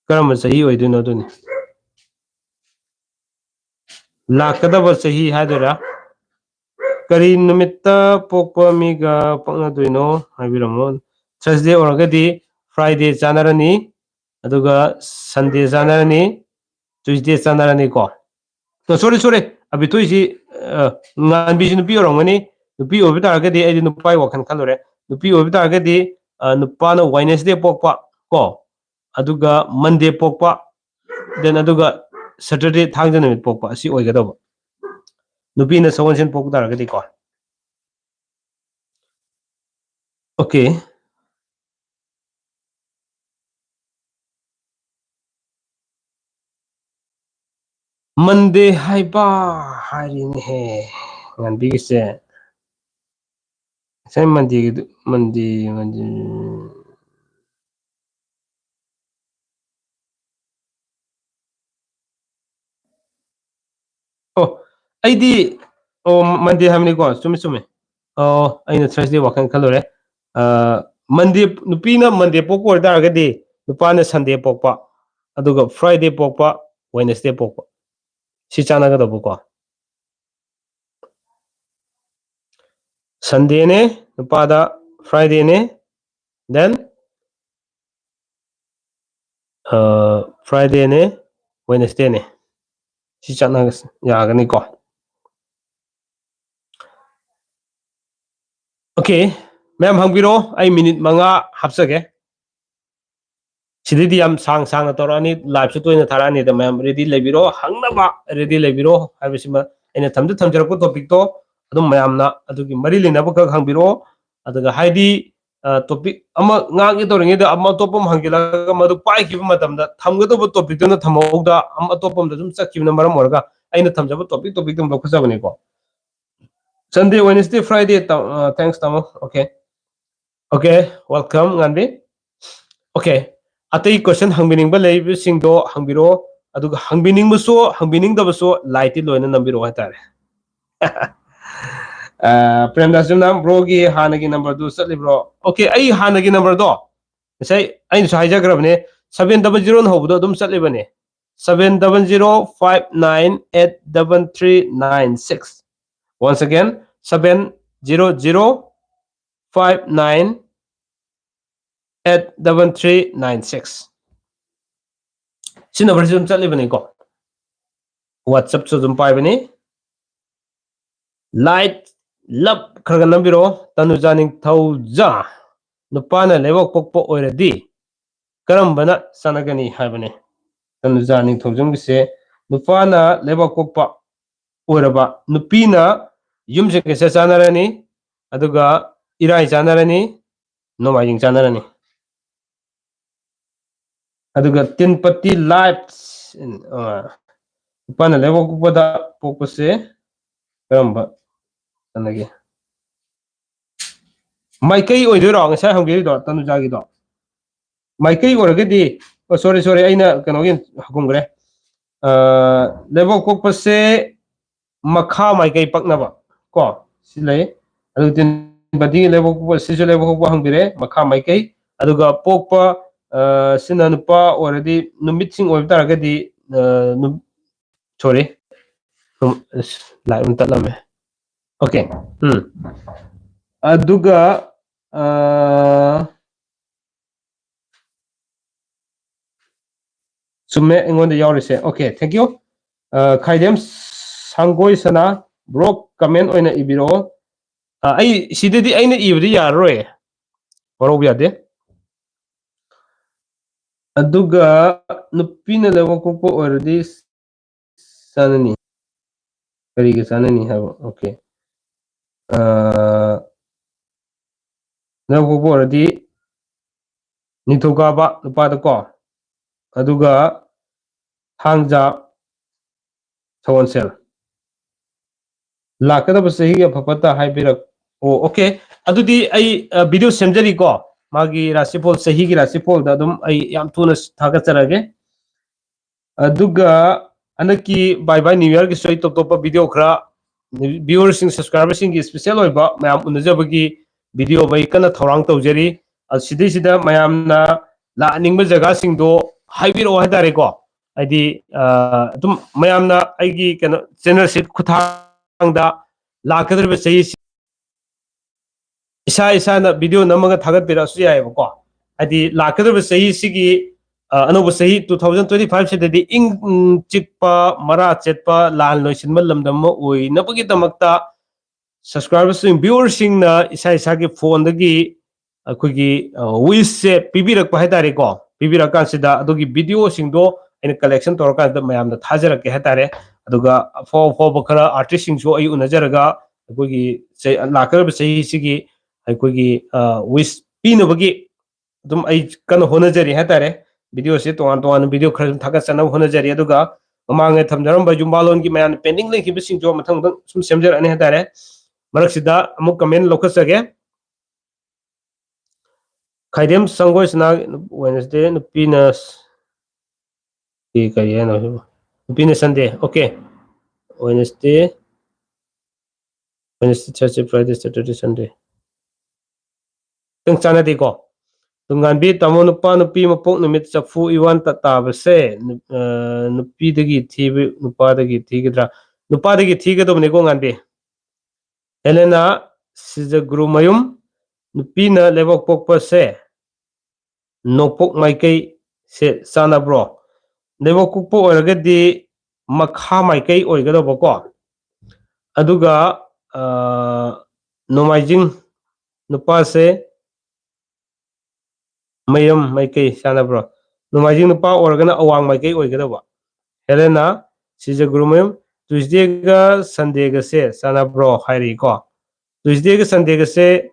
ꯀꯔꯝꯕ ꯆꯍꯤ ꯑꯣꯏꯗꯣꯏꯅꯣ ꯑꯗꯨꯅꯤ? ꯂꯥꯛꯀꯗꯕ ꯆꯍꯤ ꯍꯥꯏꯗꯣꯏꯔꯥ? ꯀꯔꯤ ꯅꯨꯃꯤꯠꯇ ꯄꯣꯛꯄ ꯃꯤꯒ ꯄꯛꯅꯗꯣꯏꯅꯣ ꯍꯥꯏꯕꯤꯔꯝꯃꯣ꯫ Thursday ꯑꯣꯏꯔꯒꯗꯤ Friday ꯆꯥꯟꯅꯔꯅꯤ, ꯑꯗꯨꯒ Sunday ꯆꯥꯟꯅꯔꯅꯤ, Tuesday ꯆꯥꯟꯅꯔꯅꯤꯀꯣ꯫ ꯑ, sorry, sorry, ꯑꯕꯤꯊꯣꯏꯁꯤ, ꯑ, ꯉꯥꯟꯕꯤꯁꯤ ꯅꯨꯄꯤ ꯑꯣꯏꯔꯝꯒꯅꯤ꯫ ꯅꯨꯄꯤ ꯑꯣꯏꯕ ꯇꯥꯔꯒꯗꯤ ꯑꯩꯗꯤ ꯅꯨꯄꯥꯒꯤ ꯋꯥꯈꯜ ꯈꯜꯂꯨꯔꯦ꯫ ꯅꯨꯄꯤ ꯑꯣꯏꯕ ꯇꯥꯔꯒꯗꯤ, ꯑ, ꯅꯨꯄꯥꯅ Wednesday ꯄꯣꯛꯄ ꯀꯣ, ꯑꯗꯨꯒ Monday ꯄꯣꯛꯄ, then ꯑꯗꯨꯒ Saturday, ꯊꯥꯡꯖ ꯅꯨꯃꯤꯠ ꯄꯣꯛꯄ ꯑꯁꯤ ꯑꯣꯏꯒꯗꯧꯕ꯫ ꯅꯨꯄꯤꯅ ꯁꯒꯣꯜꯁꯦꯟ ꯄꯣꯛꯄ ꯇꯥꯔꯒꯗꯤꯀꯣ꯫ Okay꯫ Monday ꯍꯥꯏꯕ ꯍꯥꯏꯔꯤꯅꯦꯍꯦ, ꯉꯥꯟꯕꯤꯒꯤꯁꯦ꯫ ꯉꯁꯥꯏ Mondayꯒꯤꯗꯨ, Monday, Monday꯫ ꯑꯣ, ꯑꯩꯗꯤ, ꯑꯣ, Monday ꯍꯥꯏꯕꯅꯤꯀꯣ, ꯆꯨꯝꯃꯤ, ꯆꯨꯝꯃꯤ꯫ ꯑꯣ, ꯑꯩꯅ Thursday ꯋꯥꯈꯜ ꯈꯜꯂꯨꯔꯦ꯫ ꯑ, Monday, ꯅꯨꯄꯤꯅ Monday ꯄꯣꯛꯄ ꯑꯣꯏꯇꯥꯔꯒꯗꯤ ꯅꯨꯄꯥꯅ Sunday ꯄꯣꯛꯄ꯫ ꯑꯗꯨꯒ Friday ꯄꯣꯛꯄ, Wednesday ꯄꯣꯛꯄ, ꯁꯤ ꯆꯥꯟꯅꯒꯗꯧꯕꯀꯣ꯫ Sundayꯅꯦ ꯅꯨꯄꯥꯗ, Fridayꯅꯦ, then Fridayꯅꯦ, Wednesdayꯅꯦ, ꯁꯤ ꯆꯠꯅ ꯌꯥꯒꯅꯤꯀꯣ꯫ Okay, ꯃꯌꯥꯝ ꯍꯪꯕꯤꯔꯣ, ꯑꯩ ꯃꯤꯅꯤꯠ ꯃꯉꯥ ꯍꯥꯞꯆꯒꯦ꯫ ꯁꯤꯗꯩꯗꯤ ꯌꯥꯝ ꯁꯥꯡ ꯁꯥꯡꯅ ꯇꯧꯔꯛꯑꯅꯤ, liveꯁꯨ ꯇꯣꯏꯅ ꯊꯥꯔꯛꯑꯅꯤꯗ꯫ ꯃꯌꯥꯝ ready ꯂꯩꯕꯤꯔꯣ, ꯍꯪꯅꯕ ready ꯂꯩꯕꯤꯔꯣ ꯍꯥꯏꯕꯁꯤꯃ ꯑꯩꯅ ꯊꯝꯖ ꯊꯝꯖꯔꯛꯄ topicꯇꯣ ꯑꯗꯨꯝ ꯃꯌꯥꯝꯅ ꯑꯗꯨꯒꯤ ꯃꯔꯤ ꯂꯩꯅꯕ ꯈꯛ ꯍꯪꯕꯤꯔꯣ꯫ ꯑꯗꯨꯒ ꯍꯥꯏꯗꯤ topic ꯑꯃ ꯉꯥꯡꯒꯦ ꯇꯧꯔꯤꯉꯩꯗ ꯑꯃ ꯑꯇꯣꯞꯄ ꯑꯃ ꯍꯪꯖꯤꯜꯂꯛꯑꯒ ꯃꯗꯨ ꯄꯥꯏꯈꯤꯕ ꯃꯇꯝꯗ ꯊꯝꯒꯗꯧꯕ topicꯇꯨꯅ ꯊꯝꯍꯧꯗ ꯑꯃ ꯑꯇꯣꯞꯄ ꯑꯃꯗ ꯑꯗꯨꯝ ꯆꯠꯈꯤꯕꯅ ꯃꯔꯝ ꯑꯣꯏꯔꯒ ꯑꯩꯅ ꯊꯝꯖꯕ topic topic ꯑꯗꯨꯝ ꯂꯧꯈꯠꯆꯕꯅꯤꯀꯣ꯫ Sunday, Wednesday, Friday, thanks ꯇꯥꯃꯣ꯫ Okay, okay, welcome ꯉꯥꯟꯕꯤ꯫ Okay, ꯑꯇꯩ question ꯍꯪꯕꯤꯅꯤꯡꯕ ꯂꯩꯕꯁꯤꯡꯗꯣ ꯍꯪꯕꯤꯔꯛꯑꯣ, ꯑꯗꯨꯒ ꯍꯪꯕꯤꯅꯤꯡꯕꯁꯨ ꯍꯪꯕꯤꯅꯤꯡꯗꯕꯁꯨ ꯂꯥꯏꯠꯇꯤ ꯂꯣꯏꯅ ꯅꯝꯕꯤꯔꯛꯑꯣ ꯍꯥꯏꯇꯥꯔꯦ꯫ ꯄ꯭ꯔꯦꯝꯗꯥꯁ ꯌꯨꯝꯅꯥꯝ, broꯒꯤ ꯍꯥꯟꯅꯒꯤ numberꯗꯨ ꯆꯠꯂꯤꯕ꯭ꯔꯣ? Okay, ꯑꯩ ꯍꯥꯟꯅꯒꯤ numberꯗꯣ ꯉꯁꯥꯏ ꯑꯩꯅꯁꯨ ꯍꯥꯏꯖꯈ꯭ꯔꯕꯅꯦ, seven double zeroꯅ ꯍꯧꯕꯗꯣ ꯑꯗꯨꯝ ꯆꯠꯂꯤꯕꯅꯦ, seven double zero five nine eight double three nine six. Once again, seven zero zero five nine eight double three nine six. ꯁꯤ numberꯁꯤ ꯑꯗꯨꯝ ꯆꯠꯂꯤꯕꯅꯤꯀꯣ꯫ WhatsAppꯁꯨ ꯑꯗꯨꯝ ꯄꯥꯏꯕꯅꯤ꯫ Light love ꯈꯔ ꯈꯔ ꯅꯝꯕꯤꯔꯛꯑꯣ꯫ ꯇꯅꯨꯖꯥ ꯅꯤꯡꯊꯧꯖꯥ, ꯅꯨꯄꯥꯅ ꯂꯩꯕꯥꯛ ꯄꯣꯛꯄ ꯑꯣꯏꯔꯗꯤ ꯀꯔꯝꯕꯅ ꯆꯥꯟꯅꯒꯅꯤ ꯍꯥꯏꯕꯅꯤ꯫ ꯇꯅꯨꯖꯥ ꯅꯤꯡꯊꯧꯖꯝꯒꯤꯁꯦ ꯅꯨꯄꯥꯅ ꯂꯩꯕꯥꯛ ꯄꯣꯛꯄ ꯑꯣꯏꯔꯕ, ꯅꯨꯄꯤꯅ ꯌꯨꯝꯁꯀꯩꯁ ꯆꯥꯟꯅꯔꯅꯤ, ꯑꯗꯨꯒ ꯏꯔꯥꯏ ꯆꯥꯟꯅꯔꯅꯤ, ꯅꯣꯡꯃꯥꯏꯖꯤꯡ ꯆꯥꯟꯅꯔꯅꯤ꯫ ꯑꯗꯨꯒ ꯇꯤꯟꯄꯇꯤ lives, ꯅꯨꯄꯥꯅ ꯂꯩꯕꯥꯛ ꯄꯣꯛꯄꯗ ꯄꯣꯛꯄꯁꯦ ꯀꯔꯝꯕ ꯆꯠꯅꯒꯦ? ꯃꯥꯏꯀꯩ ꯑꯣꯏꯗꯣꯏꯔꯣ ꯉꯁꯥꯏ ꯍꯪꯕꯤꯔꯤꯗꯣ, ꯇꯅꯨꯖꯥꯒꯤꯗꯣ? ꯃꯥꯏꯀꯩ ꯑꯣꯏꯔꯒꯗꯤ, ꯑꯣ, sorry, sorry, ꯑꯩꯅ ꯀꯩꯅꯣꯒꯤ ꯍꯨꯝꯈ꯭ꯔꯦ꯫ ꯂꯩꯕꯥꯛ ꯄꯣꯛꯄꯁꯦ ꯃꯈꯥ ꯃꯥꯏꯀꯩ ꯄꯛꯅꯕ ꯀꯣ, ꯁꯤ ꯂꯩ꯫ ꯑꯗꯨ ꯇꯤꯟꯄꯇꯤ ꯂꯩꯕꯥꯛ ꯄꯣꯛꯄ, ꯁꯤꯁꯨ ꯂꯩꯕꯥꯛ ꯄꯣꯛꯄ ꯍꯪꯕꯤꯔꯦ, ꯃꯈꯥ ꯃꯥꯏꯀꯩ꯫ ꯑꯗꯨꯒ ꯄꯣꯛꯄ, ꯑ, ꯁꯤꯅ ꯅꯨꯄꯥ ꯑꯣꯏꯔꯗꯤ, ꯅꯨꯃꯤꯠꯁꯤꯡ ꯑꯣꯏꯕ ꯇꯥꯔꯒꯗꯤ, ꯑ, ꯅꯨ-, sorry, ꯎꯝ, ꯑꯁ, ꯂꯥꯏꯠ ꯑꯃ ꯇꯠꯂꯝꯃꯦ꯫ Okay, ꯎꯝ, ꯑꯗꯨꯒ, ꯑ, ꯆꯨꯝꯃꯦ, ꯑꯩꯉꯣꯟꯗ ꯌꯥꯎꯔꯤꯁꯦ꯫ Okay, thank you. ꯑ, ꯈꯥꯏꯗꯦꯝ ꯁꯪꯒꯣꯏ ꯁꯅꯥ, bro, comment ꯑꯣꯏꯅ ꯏꯕꯤꯔꯛꯑꯣ꯫ ꯑ, ꯑꯩ ꯁꯤꯗꯗꯤ ꯑꯩꯅ ꯏꯕꯗꯤ ꯌꯥꯔꯔꯣꯏ, ꯋꯥꯔꯧꯕ ꯌꯥꯗꯦ꯫ ꯑꯗꯨꯒ ꯅꯨꯄꯤꯅ ꯂꯩꯕꯥꯛ ꯄꯣꯛꯄ ꯑꯣꯏꯔꯗꯤ ꯆꯥꯅꯅꯤ꯫ ꯀꯔꯤꯒ ꯆꯥꯅꯅꯤ ꯍꯥꯏꯕ? Okay. ꯑ, ꯂꯩꯕꯥꯛ ꯄꯣꯛꯄ ꯑꯣꯏꯔꯗꯤ ꯅꯤꯡꯊꯧꯀꯥꯕ ꯅꯨꯄꯥꯗꯀꯣ, ꯑꯗꯨꯒ ꯊꯥꯡꯖ, ꯁꯒꯣꯜꯁꯦꯜ꯫ ꯂꯥꯛꯀꯗꯕ ꯆꯍꯤꯒꯤ ꯑꯐ ꯐꯠꯇ ꯍꯥꯏꯕꯤꯔꯛ-, ꯑꯣ, okay. ꯑꯗꯨꯗꯤ ꯑꯩ, ꯑ, video ꯁꯦꯝꯖꯔꯤꯀꯣ, ꯃꯥꯒꯤ ꯔꯥꯁꯤꯐꯣꯜ, ꯆꯍꯤꯒꯤ ꯔꯥꯁꯤꯐꯣꯜꯗ ꯑꯗꯨꯝ ꯑꯩ ꯌꯥꯝ ꯊꯨꯅ ꯊꯥꯒꯠꯆꯔꯒꯦ꯫ ꯑꯗꯨꯒ ꯍꯟꯗꯛꯀꯤ Bye Bye New Yearꯒꯤꯁꯨ ꯑꯩ ꯇꯣꯞ ꯇꯣꯞꯄ video ꯈꯔ viewerꯁꯤꯡ, subscriberꯁꯤꯡꯒꯤ special ꯑꯣꯏꯕ ꯃꯌꯥꯝ ꯎꯅꯖꯕꯒꯤ video ꯑꯃ ꯑꯩ ꯀꯟꯅ ꯊꯧꯔꯥꯡ ꯇꯧꯖꯔꯤ꯫ ꯑ, ꯁꯤꯗꯩꯁꯤꯗ ꯃꯌꯥꯝꯅ ꯂꯥꯛꯅꯤꯡꯕ ꯖꯒꯥꯁꯤꯡꯗꯣ ꯍꯥꯏꯕꯤꯔꯛꯑꯣ ꯍꯥꯏꯇꯥꯔꯦꯀꯣ꯫ ꯍꯥꯏꯗꯤ, ꯑ, ꯑꯗꯨꯝ ꯃꯌꯥꯝꯅ ꯑꯩꯒꯤ ꯀꯩꯅꯣ channelꯁꯤ ꯈꯨꯠꯊꯥꯡꯗ ꯂꯥꯛꯀꯗꯧꯔꯤꯕ ꯆꯍꯤ ꯏꯁꯥ ꯏꯁꯥꯅ video ꯅꯝꯃꯒ ꯊꯥꯒꯠꯄꯤꯔꯛꯑꯁꯨ ꯌꯥꯏꯑꯕꯀꯣ꯫ ꯍꯥꯏꯗꯤ ꯂꯥꯛꯀꯗꯧꯔꯤꯕ ꯆꯍꯤꯁꯤꯒꯤ, ꯑ, ꯑꯅꯧꯕ ꯆꯍꯤ two thousand twenty five ꯁꯤꯗꯗꯤ ꯏꯪ, ꯎꯝ, ꯆꯤꯛꯄ, ꯃꯔꯥ ꯆꯦꯠꯄ, ꯂꯥꯟ ꯂꯣꯏꯁꯤꯟꯕ ꯂꯝꯗꯝ ꯑꯃ ꯑꯣꯏꯅꯕꯒꯤꯗꯃꯛꯇ subscriberꯁꯤꯡ, viewerꯁꯤꯡꯅ ꯏꯁꯥ ꯏꯁꯥꯒꯤ phoneꯗꯒꯤ ꯑꯩꯈꯣꯏꯒꯤ, ꯑ, wishꯁꯦ ꯄꯤꯕꯤꯔꯛꯄ ꯍꯥꯏꯇꯥꯔꯦꯀꯣ꯫ ꯄꯤꯕꯤꯔꯛꯑꯀꯥꯟꯁꯤꯗ ꯑꯗꯨꯒꯤ videoꯁꯤꯡꯗꯣ ꯑꯩꯅ collection ꯇꯧꯔꯀꯥꯟꯁꯤꯗ ꯃꯌꯥꯝꯗ ꯊꯥꯖꯔꯛꯀꯦ ꯍꯥꯏꯇꯥꯔꯦ꯫ ꯑꯗꯨꯒ ꯑꯐꯥꯎ ꯑꯐꯥꯎꯕ ꯈꯔ artistꯁꯤꯡꯁꯨ ꯑꯩ ꯎꯅꯖꯔꯒ ꯑꯩꯈꯣꯏꯒꯤ ꯆ-, ꯂꯥꯛꯀꯗꯧꯔꯤꯕ ꯆꯍꯤꯁꯤꯒꯤ ꯑꯩꯈꯣꯏꯒꯤ, ꯑ, wish ꯄꯤꯅꯕꯒꯤ ꯑꯗꯨꯝ ꯑꯩ ꯀꯟꯅ ꯍꯣꯠꯅꯖꯔꯤ ꯍꯥꯏꯇꯥꯔꯦ꯫ Videoꯁꯦ ꯇꯣꯉꯥꯟ ꯇꯣꯉꯥꯟꯕ video ꯈꯔ ꯑꯗꯨꯝ ꯊꯥꯒꯠꯆꯅꯕ ꯍꯣꯠꯅꯖꯔꯤ꯫ ꯑꯗꯨꯒ ꯃꯃꯥꯡꯗ ꯊꯝꯖꯔꯝꯕ ꯌꯨꯝꯕꯥꯂꯣꯟꯒꯤ ꯃꯌꯥꯝꯅ pending ꯂꯩꯈꯤꯕꯁꯤꯡꯁꯨ ꯃꯊꯪ ꯃꯊꯪ ꯁꯨꯝ ꯁꯦꯝꯖꯔꯛꯑꯅꯤ ꯍꯥꯏꯇꯥꯔꯦ꯫ ꯃꯔꯛꯁꯤꯗ ꯑꯃꯨꯛ comment ꯂꯧꯈꯠꯆꯒꯦ꯫ ꯈꯥꯏꯗꯦꯝ ꯁꯪꯒꯣꯏꯁꯤꯅ Wednesday, ꯅꯨꯄꯤꯅ ꯁ-, ꯀꯔꯤ, ꯀꯔꯤ ꯍꯥꯏꯅꯣ ꯁꯤꯕꯨ? ꯅꯨꯄꯤꯅ Sunday꯫ Okay. Wednesday, Wednesday, Thursday, Friday, Saturday, Sunday. ꯈꯤꯇꯪ ꯆꯥꯟꯅꯗꯦꯀꯣ? ꯇꯨꯡꯉꯥꯟꯕꯤ, ꯇꯥꯃꯣ, ꯅꯨꯄꯥ ꯅꯨꯄꯤ ꯃꯄꯣꯛ ꯅꯨꯃꯤꯠ ꯆꯐꯨ ꯏꯋꯥꯟ ꯇ-, ꯇꯥꯕꯁꯦ, ꯅꯨ-, ꯑ, ꯅꯨꯄꯤꯗꯒꯤ ꯊꯤꯕ, ꯅꯨꯄꯥꯗꯒꯤ ꯊꯤꯒꯗ꯭ꯔꯥ? ꯅꯨꯄꯥꯗꯒꯤ ꯊꯤꯒꯗꯧꯕꯅꯤꯀꯣ, ꯉꯥꯟꯕꯤ꯫ ꯍꯦꯂꯦꯅꯥ ꯁꯤꯖꯒꯨꯔꯨꯃꯌꯨꯝ, ꯅꯨꯄꯤꯅ ꯂꯩꯕꯥꯛ ꯄꯣꯛꯄꯁꯦ ꯅꯣꯡꯄꯣꯛ ꯃꯥꯏꯀꯩꯁꯦ ꯆꯥꯟꯅꯕ꯭ꯔꯣ? ꯂꯩꯕꯥꯛ ꯄꯣꯛꯄ ꯑꯣꯏꯔꯒꯗꯤ ꯃꯈꯥ ꯃꯥꯏꯀꯩ ꯑꯣꯏꯒꯗꯧꯕꯀꯣ꯫ ꯑꯗꯨꯒ, ꯑ, ꯅꯣꯡꯃꯥꯏꯖꯤꯡ ꯅꯨꯄꯥꯁꯦ ꯃꯌꯨꯝ ꯃꯥꯏꯀꯩ ꯆꯥꯟꯅꯕ꯭ꯔꯣ? ꯅꯣꯡꯃꯥꯏꯖꯤꯡ ꯅꯨꯄꯥ ꯑꯣꯏꯔꯒꯅ ꯑꯋꯥꯡ ꯃꯥꯏꯀꯩ ꯑꯣꯏꯒꯗꯧꯕ꯫ ꯍꯦꯂꯦꯅꯥ ꯁꯤꯖꯒꯨꯔꯨꯃꯌꯨꯝ, ꯇ꯭ꯌꯨꯁꯗꯦꯒ ꯁꯟꯗꯦꯒꯁꯦ ꯆꯥꯟꯅꯕ꯭ꯔꯣ ꯍꯥꯏꯔꯤꯀꯣ꯫ ꯇ꯭ꯌꯨꯁꯗꯦꯒ ꯁꯟꯗꯦꯒꯁꯦ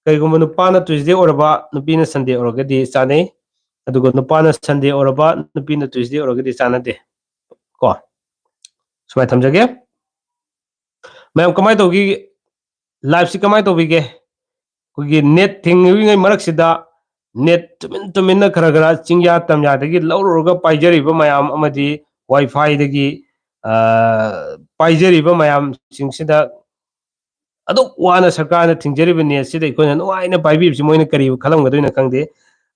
ꯀꯩꯒꯨꯝꯕ ꯅꯨꯄꯥꯅ ꯇ꯭ꯌꯨꯁꯗꯦ ꯑꯣꯏꯔꯕ, ꯅꯨꯄꯤꯅ ꯁꯟꯗꯦ ꯑꯣꯏꯔꯒꯗꯤ ꯆꯥꯅꯩ꯫ ꯑꯗꯨꯒ ꯅꯨꯄꯥꯅ ꯁꯟꯗꯦ ꯑꯣꯏꯔꯕ, ꯅꯨꯄꯤꯅ ꯇ꯭ꯌꯨꯁꯗꯦ ꯑꯣꯏꯔꯒꯗꯤ ꯆꯥꯟꯅꯗꯦ ꯀꯣ꯫ ꯁꯨꯃꯥꯏꯅ ꯊꯝꯖꯒꯦ꯫ ꯃꯌꯥꯝ ꯀꯃꯥꯏꯅ ꯇꯧꯈꯤ? Liveꯁꯤ ꯀꯃꯥꯏꯅ ꯇꯧꯕꯤꯒꯦ? ꯑꯩꯈꯣꯏꯒꯤ net ꯊꯤꯡꯉꯤꯉꯩ ꯃꯔꯛꯁꯤꯗ net ꯇꯨꯃꯤꯟ ꯇꯨꯃꯤꯟꯅ ꯈꯔ ꯈꯔ ꯆꯤꯡꯌꯥ ꯇꯝꯌꯥꯗꯒꯤ ꯂꯧꯔꯨꯔꯒ ꯄꯥꯏꯖꯔꯤꯕ ꯃꯌꯥꯝ ꯑꯃꯗꯤ WiFiꯗꯒꯤ, ꯑ, ꯄꯥꯏꯖꯔꯤꯕ ꯃꯌꯥꯝꯁꯤꯡꯁꯤꯗ ꯑꯗꯨꯛ ꯋꯥꯅ ꯁꯔꯀꯥꯔꯅ ꯊꯤꯡꯖꯔꯤꯕ netꯁꯤꯗ ꯑꯩꯈꯣꯏꯅ ꯅꯨꯡꯉꯥꯏꯅ ꯄꯥꯏꯕꯤꯕꯁꯤ ꯃꯣꯏꯅ ꯀꯔꯤ ꯈꯜꯂꯝꯒꯗꯣꯏꯅꯣ ꯈꯪꯗꯦ꯫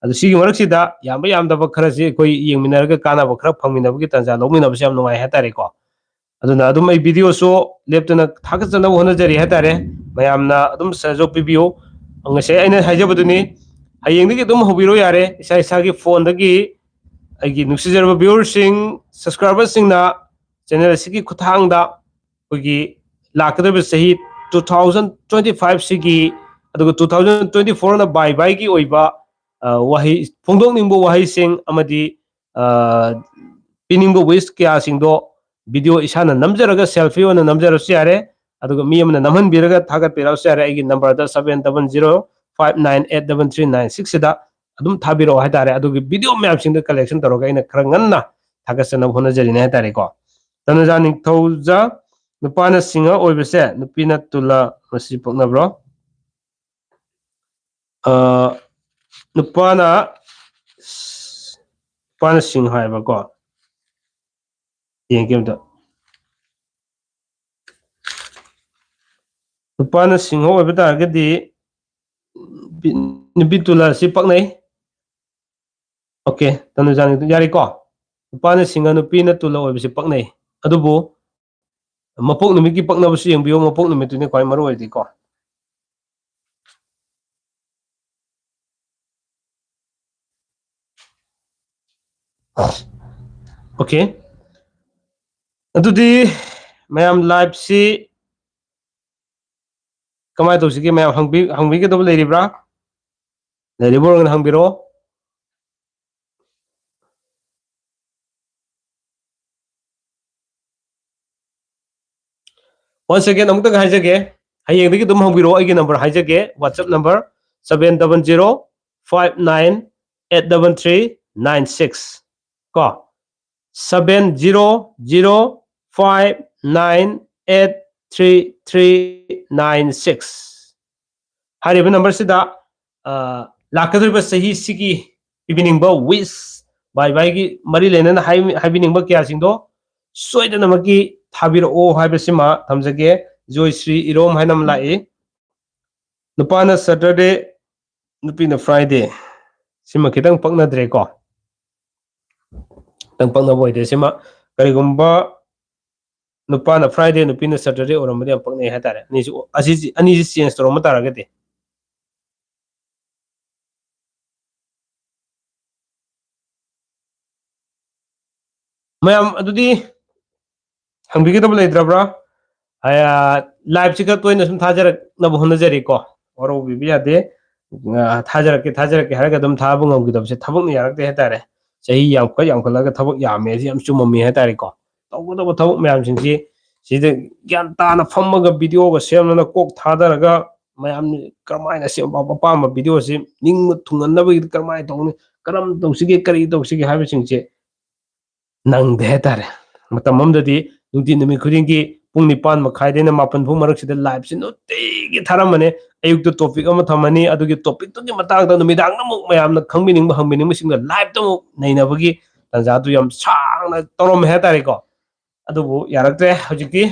ꯑꯗꯨ ꯁꯤꯒꯤ ꯃꯔꯛꯁꯤꯗ ꯌꯥꯝꯕ ꯌꯥꯝꯗꯕ ꯈꯔꯁꯤ ꯑꯩꯈꯣꯏ ꯌꯦꯡꯃꯤꯟꯅꯔꯒ ꯀꯥꯟꯅꯕ ꯈꯔ ꯐꯪꯃꯤꯟꯅꯕꯒꯤ ꯇꯥꯟꯖꯥ ꯂꯧꯃꯤꯟꯅꯕꯁꯦ ꯌꯥꯝ ꯅꯨꯡꯉꯥꯏ ꯍꯥꯏꯇꯥꯔꯦꯀꯣ꯫ ꯑꯗꯨꯅ ꯑꯗꯨꯝ ꯑꯩ videoꯁꯨ ꯂꯦꯞꯇꯅ ꯊꯥꯒꯠꯆꯅꯕ ꯍꯣꯠꯅꯖꯔꯤ ꯍꯥꯏꯇꯥꯔꯦ꯫ ꯃꯌꯥꯝꯅ ꯑꯗꯨꯝ ꯁꯍꯖꯣꯒ ꯄꯤꯕꯤꯌꯨ꯫ ꯉꯁꯥꯏ ꯑꯩꯅ ꯍꯥꯏꯖꯕꯗꯨꯅꯤ, ꯍꯌꯦꯡꯗꯒꯤ ꯑꯗꯨꯝ ꯍꯧꯕꯤꯔꯣ ꯌꯥꯔꯦ꯫ ꯏꯁꯥ ꯏꯁꯥꯒꯤ phoneꯗꯒꯤ ꯑꯩꯒꯤ ꯅꯨꯡꯁꯤꯖꯔꯕ viewerꯁꯤꯡ, subscriberꯁꯤꯡꯅ channel ꯑꯁꯤꯒꯤ ꯈꯨꯠꯊꯥꯡꯗ ꯑꯩꯈꯣꯏꯒꯤ ꯂꯥꯛꯀꯗꯧꯔꯤꯕ ꯆꯍꯤ two thousand twenty fiveꯁꯤꯒꯤ, ꯑꯗꯨꯒ two thousand twenty fourꯅ bye byeꯒꯤ ꯑꯣꯏꯕ, ꯑ, ꯋꯥꯍꯩ, ꯐꯣꯡꯗꯣꯛꯅꯤꯡꯕ ꯋꯥꯍꯩꯁꯤꯡ ꯑꯃꯗꯤ, ꯑ, ꯄꯤꯅꯤꯡꯕ wish ꯀꯌꯥꯁꯤꯡꯗꯣ video ꯏꯁꯥꯅ ꯅꯝꯖꯔꯒ selfie ꯑꯣꯏꯅ ꯅꯝꯖꯔꯁꯨ ꯌꯥꯔꯦ, ꯑꯗꯨꯒ ꯃꯤ ꯑꯃꯅ ꯅꯝꯍꯟꯕꯤꯔꯒ ꯊꯥꯒꯠꯄꯤꯔꯛꯑꯁꯨ ꯌꯥꯔꯦ꯫ ꯑꯩꯒꯤ numberꯗ seven double zero five nine eight double three nine six ꯁꯤꯗ ꯑꯗꯨꯝ ꯊꯥꯕꯤꯔꯛꯑꯣ ꯍꯥꯏꯇꯥꯔꯦ꯫ ꯑꯗꯨꯒꯤ video ꯃꯌꯥꯝꯁꯤꯡꯗꯣ collection ꯇꯧꯔꯒ ꯑꯩꯅ ꯈꯔ ꯉꯟꯅ ꯊꯥꯒꯠꯆꯅꯕ ꯍꯣꯠꯅꯖꯔꯤꯅꯦ ꯍꯥꯏꯇꯥꯔꯦꯀꯣ꯫ ꯇꯅꯨꯖꯥ ꯅꯤꯡꯊꯧꯖ, ꯅꯨꯄꯥꯅ ꯁꯤꯡꯍ ꯑꯣꯏꯕꯁꯦ ꯅꯨꯄꯤꯅ ꯇꯨꯂ ꯃꯁꯤ ꯄꯛꯅꯕ꯭ꯔꯣ? ꯑ, ꯅꯨꯄꯥꯅ, ꯅꯨꯄꯥꯅ ꯁꯤꯡꯍ ꯍꯥꯏꯕꯀꯣ꯫ ꯌꯦꯡꯒꯦ ꯑꯝꯇ꯫ ꯅꯨꯄꯥꯅ ꯁꯤꯡꯍ ꯑꯣꯏꯕ ꯇꯥꯔꯒꯗꯤ ꯅꯨꯄꯤ ꯇꯨꯂꯥ ꯑꯁꯤ ꯄꯛꯅꯩ꯫ ꯑꯣꯀꯦ, ꯇꯅꯨꯖꯥꯅꯤ ꯌꯥꯔꯦꯀꯣ꯫ ꯅꯨꯄꯥꯅ ꯁꯤꯡꯍ, ꯅꯨꯄꯤꯅ ꯇꯨꯂꯥ ꯑꯣꯏꯕꯁꯤ ꯄꯛꯅꯩ꯫ ꯑꯗꯨꯕꯨ ꯃꯄꯣꯛ ꯅꯨꯃꯤꯠꯀꯤ ꯄꯛꯅꯕꯁꯨ ꯌꯦꯡꯕꯤꯌꯨ, ꯃꯄꯣꯛ ꯅꯨꯃꯤꯠꯇꯨꯅꯤ ꯈ꯭ꯋꯥꯏ ꯃꯔꯨ ꯑꯣꯏꯔꯤꯗꯤꯀꯣ꯫ ꯑꯣꯀꯦ, ꯑꯗꯨꯗꯤ ꯃꯌꯥꯝ live ꯁꯤ ꯀꯃꯥꯏꯅ ꯇꯧꯁꯤꯒꯦ? ꯃꯌꯥꯝ ꯍꯪꯕꯤ-, ꯍꯪꯕꯤꯒꯗꯕ ꯂꯩꯔꯤꯕ꯭ꯔꯥ? ꯂꯩꯔꯤꯕ ꯑꯣꯏꯔꯒꯅ ꯍꯪꯕꯤꯔꯛꯑꯣ꯫ Once again ꯑꯃꯨꯛꯇꯪ ꯍꯥꯏꯖꯒꯦ, ꯍꯌꯦꯡꯗꯒꯤ ꯑꯗꯨꯝ ꯍꯪꯕꯤꯔꯛꯑꯣ꯫ ꯑꯩꯒꯤ number ꯍꯥꯏꯖꯒꯦ, WhatsApp number seven double zero five nine eight double three nine six ꯀꯣ, seven zero zero five nine eight three three nine six ꯍꯥꯏꯔꯤꯕ number ꯁꯤꯗ, ꯑ, ꯂꯥꯛꯀꯗꯧꯔꯤꯕ ꯆꯍꯤꯁꯤꯒꯤ ꯄꯤꯕꯤꯅꯤꯡꯕ wish, ꯕꯥꯏ ꯕꯥꯏꯒꯤ ꯃꯔꯤ ꯂꯩꯅꯅ ꯍꯥꯏ-, ꯍꯥꯏꯕꯤꯅꯤꯡꯕ ꯀꯌꯥꯁꯤꯡꯗꯣ ꯁꯣꯏꯗꯅꯃꯛꯀꯤ ꯊꯥꯕꯤꯔꯛꯑꯣ ꯍꯥꯏꯕꯁꯤꯃ ꯊꯝꯖꯒꯦ꯫ ꯖꯣꯏꯁ꯭ꯔꯤ ꯏꯔꯣꯝ ꯍꯥꯏꯅ ꯑꯃ ꯂꯥꯛꯏ, "ꯅꯨꯄꯥꯅ Saturday, ꯅꯨꯄꯤꯅ Friday"꯫ ꯁꯤꯃ ꯈꯤꯇꯪ ꯄꯛꯅꯗ꯭ꯔꯦꯀꯣ꯫ ꯈꯤꯇꯪ ꯄꯛꯅꯕ ꯑꯣꯏꯗꯦ ꯁꯤꯃ꯫ ꯀꯔꯤꯒꯨꯝꯕ ꯅꯨꯄꯥꯅ Friday, ꯅꯨꯄꯤꯅ Saturday ꯑꯣꯏꯔꯝꯕꯗꯤ ꯌꯥꯝ ꯄꯛꯅꯩ ꯍꯥꯏꯇꯥꯔꯦ꯫ ꯑꯅꯤꯁꯤ, ꯑꯁꯤꯁꯤ, ꯑꯅꯤꯁꯤ change ꯇꯧꯔꯝꯕ ꯇꯥꯔꯒꯗꯤ꯫ ꯃꯌꯥꯝ ꯑꯗꯨꯗꯤ ꯍꯪꯕꯤꯒꯗꯕ ꯂꯩꯇ꯭ꯔꯕ꯭ꯔꯥ? ꯑ, live ꯁꯤ ꯈꯔ ꯇꯣꯏꯅ ꯁꯨꯝ ꯊꯥꯖꯔꯛꯅꯕ ꯍꯣꯠꯅꯖꯔꯤꯀꯣ꯫ ꯋꯥꯔꯧꯕꯤꯕ ꯌꯥꯗꯦ꯫ ꯑ, ꯊꯥꯖꯔꯛꯀꯦ, ꯊꯥꯖꯔꯛꯀꯦ ꯍꯥꯏꯔꯒ ꯑꯗꯨꯝ ꯊꯥꯕ ꯉꯝꯈꯤꯗꯕꯁꯦ ꯊꯕꯛꯅ ꯌꯥꯔꯛꯇꯦ ꯍꯥꯏꯇꯥꯔꯦ꯫ ꯆꯍꯤ ꯌꯥꯝꯈꯠ ꯌꯥꯝꯈꯠꯂꯒ ꯊꯕꯛ ꯌꯥꯝꯃꯦ ꯁꯤ ꯌꯥꯝ ꯆꯨꯝꯃꯝꯃꯤ ꯍꯥꯏꯇꯥꯔꯦꯀꯣ꯫ ꯇꯧꯒꯗꯕ ꯊꯕꯛ ꯃꯌꯥꯝꯁꯤꯡꯁꯤ ꯁꯤꯗ ꯒ꯭ꯌꯥꯟ ꯇꯥꯅ ꯐꯝꯃꯒ video ꯒ ꯁꯦꯝꯗꯅ ꯀꯣꯛ ꯊꯥꯗꯔꯒ ꯃꯌꯥꯝ ꯀꯔꯝꯍꯥꯏꯅ ꯁꯦꯝ-, ꯑꯄꯥꯝꯕ video ꯁꯤ ꯅꯤꯡꯕ ꯊꯨꯡꯍꯟꯅꯕꯒꯤꯗꯃꯛ ꯀꯔꯝꯍꯥꯏꯅ ꯇꯧꯅꯤ, ꯀꯔꯝ ꯇꯧꯁꯤꯒꯦ, ꯀꯔꯤ ꯇꯧꯁꯤꯒꯦ ꯍꯥꯏꯕꯁꯤꯡꯁꯦ ꯅꯪꯗꯦ ꯍꯥꯏꯇꯥꯔꯦ꯫ ꯃꯇꯝ ꯑꯃꯗꯗꯤ ꯅꯨꯡꯇꯤ ꯅꯨꯃꯤꯠ ꯈꯨꯗꯤꯡꯒꯤ ꯄꯨꯡ ꯅꯤꯄꯥꯟ ꯃꯈꯥꯏꯗꯩꯅ ꯃꯥꯄꯟ ꯐꯥꯎ ꯃꯔꯛꯁꯤꯗ live ꯁꯤ ꯅꯨꯡꯇꯤꯒꯤ ꯊꯥꯔꯝꯕꯅꯦ꯫ ꯑꯌꯨꯛꯇ topic ꯑꯃ ꯊꯝꯃꯅꯤ, ꯑꯗꯨꯒꯤ topic ꯇꯨꯒꯤ ꯃꯇꯥꯡꯗ ꯅꯨꯃꯤꯗꯥꯡꯗ ꯑꯃꯨꯛ ꯃꯌꯥꯝꯅ ꯈꯪꯕꯤꯅꯤꯡꯕ ꯍꯪꯕꯤꯅꯤꯡꯕꯁꯤꯡꯗꯣ live ꯇ ꯑꯃꯨꯛ ꯅꯩꯅꯕꯒꯤ ꯇꯥꯟꯖꯥꯗꯨ ꯌꯥꯝ ꯁꯥꯡꯅ ꯇꯧꯔꯝꯃꯦ ꯍꯥꯏꯇꯥꯔꯦꯀꯣ꯫ ꯑꯗꯨꯕꯨ ꯌꯥꯔꯛꯇ꯭ꯔꯦ ꯍꯧꯖꯤꯛꯇꯤ꯫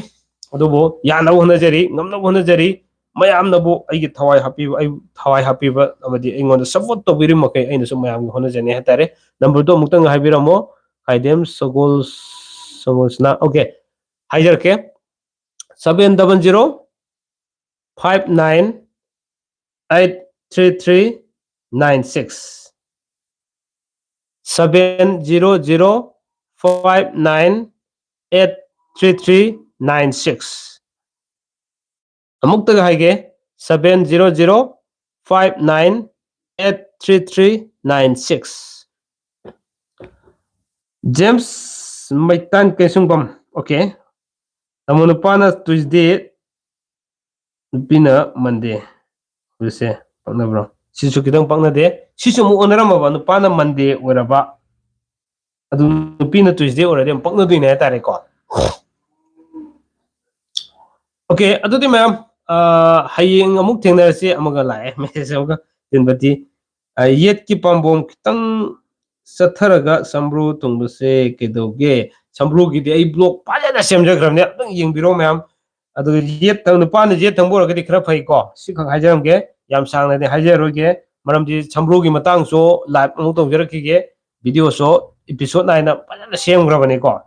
ꯑꯗꯨꯕꯨ ꯌꯥꯅꯕ ꯍꯣꯠꯅꯖꯔꯤ, ꯉꯝꯅꯕ ꯍꯣꯠꯅꯖꯔꯤ꯫ ꯃꯌꯥꯝꯅꯕꯨ ꯑꯩꯒꯤ ꯊꯋꯥꯏ ꯍꯥꯞꯄꯤꯕ, ꯑꯩ ꯊꯋꯥꯏ ꯍꯥꯞꯄꯤꯕ ꯑꯃꯗꯤ ꯑꯩꯉꯣꯟꯗ ꯁꯞꯄꯣꯔꯠ ꯇꯧꯕꯤꯔꯤꯕ ꯃꯈꯩ ꯑꯩꯅꯁꯨ ꯃꯌꯥꯝꯒꯤ ꯍꯣꯠꯅꯖꯅꯤ ꯍꯥꯏꯇꯥꯔꯦ꯫ ꯅꯝꯕꯔꯗꯣ ꯑꯃꯨꯛꯇꯪ ꯍꯥꯏꯕꯤꯔꯝꯃꯣ꯫ ꯈꯥꯏꯗꯦꯝ ꯁꯒꯣꯜ, ꯁꯒꯣꯜꯁꯅꯥ, okay, ꯍꯥꯏꯖꯔꯛꯀꯦ꯫ Seven double zero five nine eight three three nine six, seven zero zero five nine eight three three nine six꯫ ꯑꯃꯨꯛꯇꯒ ꯍꯥꯏꯒꯦ, seven zero zero five nine eight three three nine six꯫ James ꯃꯩꯇꯥꯟ ꯀꯩꯁꯨꯡꯕꯝ, okay꯫ ꯇꯥꯃꯣ, ꯅꯨꯄꯥꯅ Tuesday, ꯅꯨꯄꯤꯅ Monday꯫ ꯍꯧꯖꯤꯛꯁꯦ ꯄꯛꯅꯕ꯭ꯔꯣ? ꯁꯤꯁꯨ ꯈꯤꯇꯪ ꯄꯛꯅꯗꯦ꯫ ꯁꯤꯁꯨ ꯑꯃꯨꯛ ꯑꯣꯟꯅꯔꯝꯃꯕ, ꯅꯨꯄꯥꯅ Monday ꯑꯣꯏꯔꯕ, ꯑꯗꯨ ꯅꯨꯄꯤꯅ Tuesday ꯑꯣꯏꯔꯗꯤ ꯌꯥꯝ ꯄꯛꯅꯗꯣꯏꯅꯦ ꯍꯥꯏꯇꯥꯔꯦꯀꯣ꯫ Okay, ꯑꯗꯨꯗꯤ ꯃꯌꯥꯝ, ꯑꯥ, ꯍꯌꯦꯡ ꯑꯃꯨꯛ ꯊꯦꯡꯅꯔꯁꯤ꯫ ꯑꯃꯒ ꯂꯥꯛꯑꯦ, message ꯑꯃꯒ꯫ ꯇꯤꯟꯕꯇꯤ, ꯑꯥ, ꯌꯦꯠꯀꯤ ꯄꯥꯝꯕꯣꯝ ꯈꯤꯇꯪ ꯆꯠꯊꯔꯒ ꯁꯝꯕ꯭ꯔꯨ ꯊꯨꯡꯕꯁꯦ ꯀꯩꯗꯧꯒꯦ? ꯁꯝꯕ꯭ꯔꯨꯒꯤꯗꯤ ꯑꯩ vlog ꯐꯖꯅ ꯁꯦꯝꯖꯈ꯭ꯔꯕꯅꯦ, ꯑꯝꯇꯪ ꯌꯦꯡꯕꯤꯔꯣ ꯃꯌꯥꯝ꯫ ꯑꯗꯨꯒ ꯌꯦꯠ ꯊꯪ-, ꯅꯨꯄꯥꯅ ꯌꯦꯠ ꯊꯪꯕ ꯑꯣꯏꯔꯒꯗꯤ ꯈꯔ ꯐꯩꯀꯣ꯫ ꯁꯤꯈꯛ ꯍꯥꯏꯖꯔꯝꯒꯦ, ꯌꯥꯝ ꯁꯥꯡꯅꯗꯤ ꯍꯥꯏꯖꯔꯣꯏꯒꯦ, ꯃꯔꯝꯗꯤ ꯁꯝꯕ꯭ꯔꯨꯒꯤ ꯃꯇꯥꯡꯁꯨ live ꯑꯃꯨꯛ ꯇꯧꯖꯔꯛꯈꯤꯒꯦ꯫ Videoꯁꯨ episode ꯅꯥꯏꯅ ꯐꯖꯅ ꯁꯦꯝꯈ꯭ꯔꯕꯅꯤꯀꯣ꯫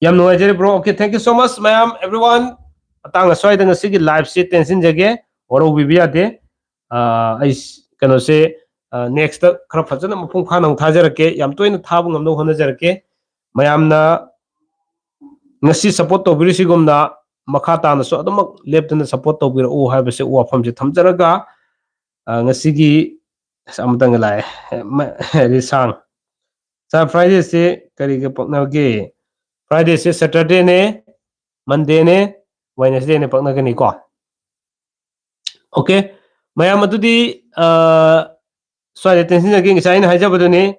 ꯌꯥꯝ ꯅꯨꯡꯉꯥꯏꯖꯔꯦ bro꯫ Okay, thank you so much ꯃꯌꯥꯝ, everyone꯫ ꯃꯇꯥꯡ ꯑꯁ꯭ꯋꯥꯏꯗ ꯉꯁꯤꯒꯤ liveꯁꯦ ꯇꯦꯟꯁꯤꯟꯖꯒꯦ, ꯋꯥꯔꯧꯕꯤꯕ ꯌꯥꯗꯦ꯫ ꯑꯥ, ꯑꯩ ꯀꯩꯅꯣꯁꯦ, ꯑꯥ, nextꯇ ꯈꯔ ꯐꯖꯅ ꯃꯄꯨꯡ ꯐꯥꯅ ꯑꯃꯨꯛ ꯊꯥꯖꯔꯛꯀꯦ, ꯌꯥꯝ ꯇꯣꯏꯅ ꯊꯥꯕ ꯉꯝꯅꯕ ꯍꯣꯠꯅꯖꯔꯛꯀꯦ꯫ ꯃꯌꯥꯝꯅ ꯉꯁꯤ support ꯇꯧꯕꯤꯔꯤꯁꯤꯒꯨꯝꯅ ꯃꯈꯥ ꯇꯥꯅꯁꯨ ꯑꯗꯨꯃꯛ ꯂꯦꯞꯇꯅ support ꯇꯧꯕꯤꯔꯛꯎ ꯍꯥꯏꯕꯁꯦ ꯋꯥꯐꯝꯁꯦ ꯊꯝꯖꯔꯒ, ꯑꯥ, ꯉꯁꯤꯒꯤ ꯑꯁ, ꯑꯃꯇꯪꯒ ꯂꯥꯛꯑꯦ꯫ ꯃ-, ꯔꯤꯁꯥꯡ꯫ Sir, Fridayꯁꯦ ꯀꯔꯤꯒ ꯄꯛꯅꯒꯦ? Fridayꯁꯦ Saturdayꯅꯦ, Mondayꯅꯦ, Wednesdayꯅꯦ ꯄꯛꯅꯒꯅꯤꯀꯣ꯫ Okay, ꯃꯌꯥꯝ ꯑꯗꯨꯗꯤ, ꯑ, ꯁ꯭ꯋꯥꯏꯗ ꯇꯦꯟꯁꯤꯟꯖꯒꯦ꯫ ꯉꯁꯥꯏ ꯑꯩꯅ ꯍꯥꯏꯖꯕꯗꯨꯅꯤ,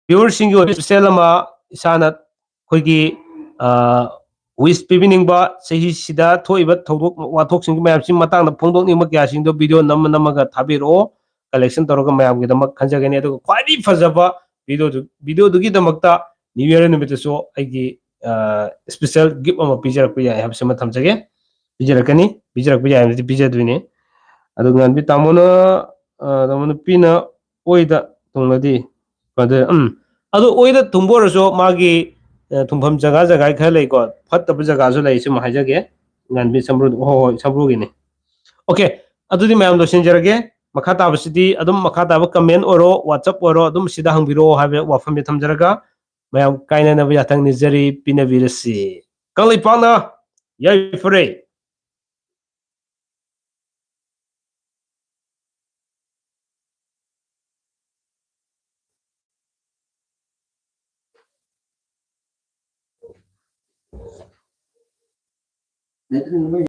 viewerꯁꯤꯡꯒꯤ ꯑꯣꯏꯕ special ꯑꯃ ꯏꯁꯥꯅ ꯑꯩꯈꯣꯏꯒꯤ, ꯑ, wish ꯄꯤꯕꯤꯅꯤꯡꯕ, ꯆꯍꯤꯁꯤꯗ ꯊꯣꯛꯏꯕ ꯊꯧꯗꯣꯛ ꯋꯥꯊꯣꯛꯁꯤꯡꯒꯤ ꯃꯌꯥꯝꯁꯤꯒꯤ ꯃꯇꯥꯡꯗ ꯐꯣꯡꯗꯣꯛꯅꯤꯡꯕ ꯀꯌꯥꯁꯤꯡꯗꯣ video ꯅꯝꯃ ꯅꯝꯃꯒ ꯊꯥꯕꯤꯔꯛꯑꯣ, collection ꯇꯧꯔꯒ ꯃꯌꯥꯝꯒꯤꯗꯃꯛ ꯈꯟꯖꯒꯅꯤ꯫ ꯑꯗꯨꯒ ꯈ꯭ꯋꯥꯏꯗꯒꯤ ꯐꯖꯕ videoꯗꯨ, videoꯗꯨꯒꯤꯗꯃꯛꯇ New Year ꯅꯨꯃꯤꯠꯇꯁꯨ ꯑꯩꯒꯤ, ꯑ, special gift ꯑꯃ ꯄꯤꯖꯔꯛꯄ ꯌꯥꯏ ꯍꯥꯏꯕꯁꯤꯃ ꯊꯝꯖꯒꯦ꯫ ꯄꯤꯖꯔꯛꯀꯅꯤ꯫ ꯄꯤꯖꯔꯛꯄ ꯌꯥꯏ ꯍꯥꯏꯕꯗꯤ ꯄꯤꯖꯗꯣꯏꯅꯤ꯫ ꯑꯗꯨ ꯉꯥꯟꯕꯤ ꯇꯥꯃꯣꯅ, ꯑ, ꯇꯥꯃꯣ ꯅꯨꯄꯤꯅ ꯑꯣꯏꯗ ꯊꯨꯡꯂꯗꯤ ꯐꯗꯣꯏ-, ꯎꯝ꯫ ꯑꯗꯨ ꯑꯣꯏꯗ ꯊꯨꯡꯕ ꯑꯣꯏꯔꯁꯨ ꯃꯥꯒꯤ, ꯑ, ꯊꯨꯡꯐꯝ ꯖꯒꯥ ꯖꯒꯥ ꯈꯔ ꯂꯩꯀꯣ, ꯐꯠꯇꯕ ꯖꯒꯥꯁꯨ ꯂꯩ, ꯁꯤꯃ ꯍꯥꯏꯖꯒꯦ꯫ ꯉꯥꯟꯕꯤ ꯁꯝꯕ꯭ꯔꯨ, ꯍꯣꯏ, ꯍꯣꯏ, ꯁꯝꯕ꯭ꯔꯨꯒꯤꯅꯤ꯫ OK, ꯑꯗꯨꯗꯤ ꯃꯌꯥꯝ ꯂꯣꯏꯁꯤꯟꯖꯔꯒꯦ꯫ ꯃꯈꯥ ꯇꯥꯕꯁꯤꯗꯤ ꯑꯗꯨꯝ ꯃꯈꯥ ꯇꯥꯕ comment ꯑꯣꯏꯔꯣ, WhatsApp ꯑꯣꯏꯔꯣ, ꯑꯗꯨꯝ ꯁꯤꯗ ꯍꯪꯕꯤꯔꯛꯑꯣ ꯍꯥꯏꯕ ꯋꯥꯐꯝꯁꯦ ꯊꯝꯖꯔꯒ ꯃꯌꯥꯝ ꯀꯥꯏꯅꯅꯕ ꯌꯥꯊꯪ ꯅꯤꯖꯔꯤ, ꯄꯤꯅꯕꯤꯔꯁꯤ꯫ ꯀꯪꯂꯩꯄꯥꯛꯅ ꯌꯥꯏꯐꯔꯦ꯫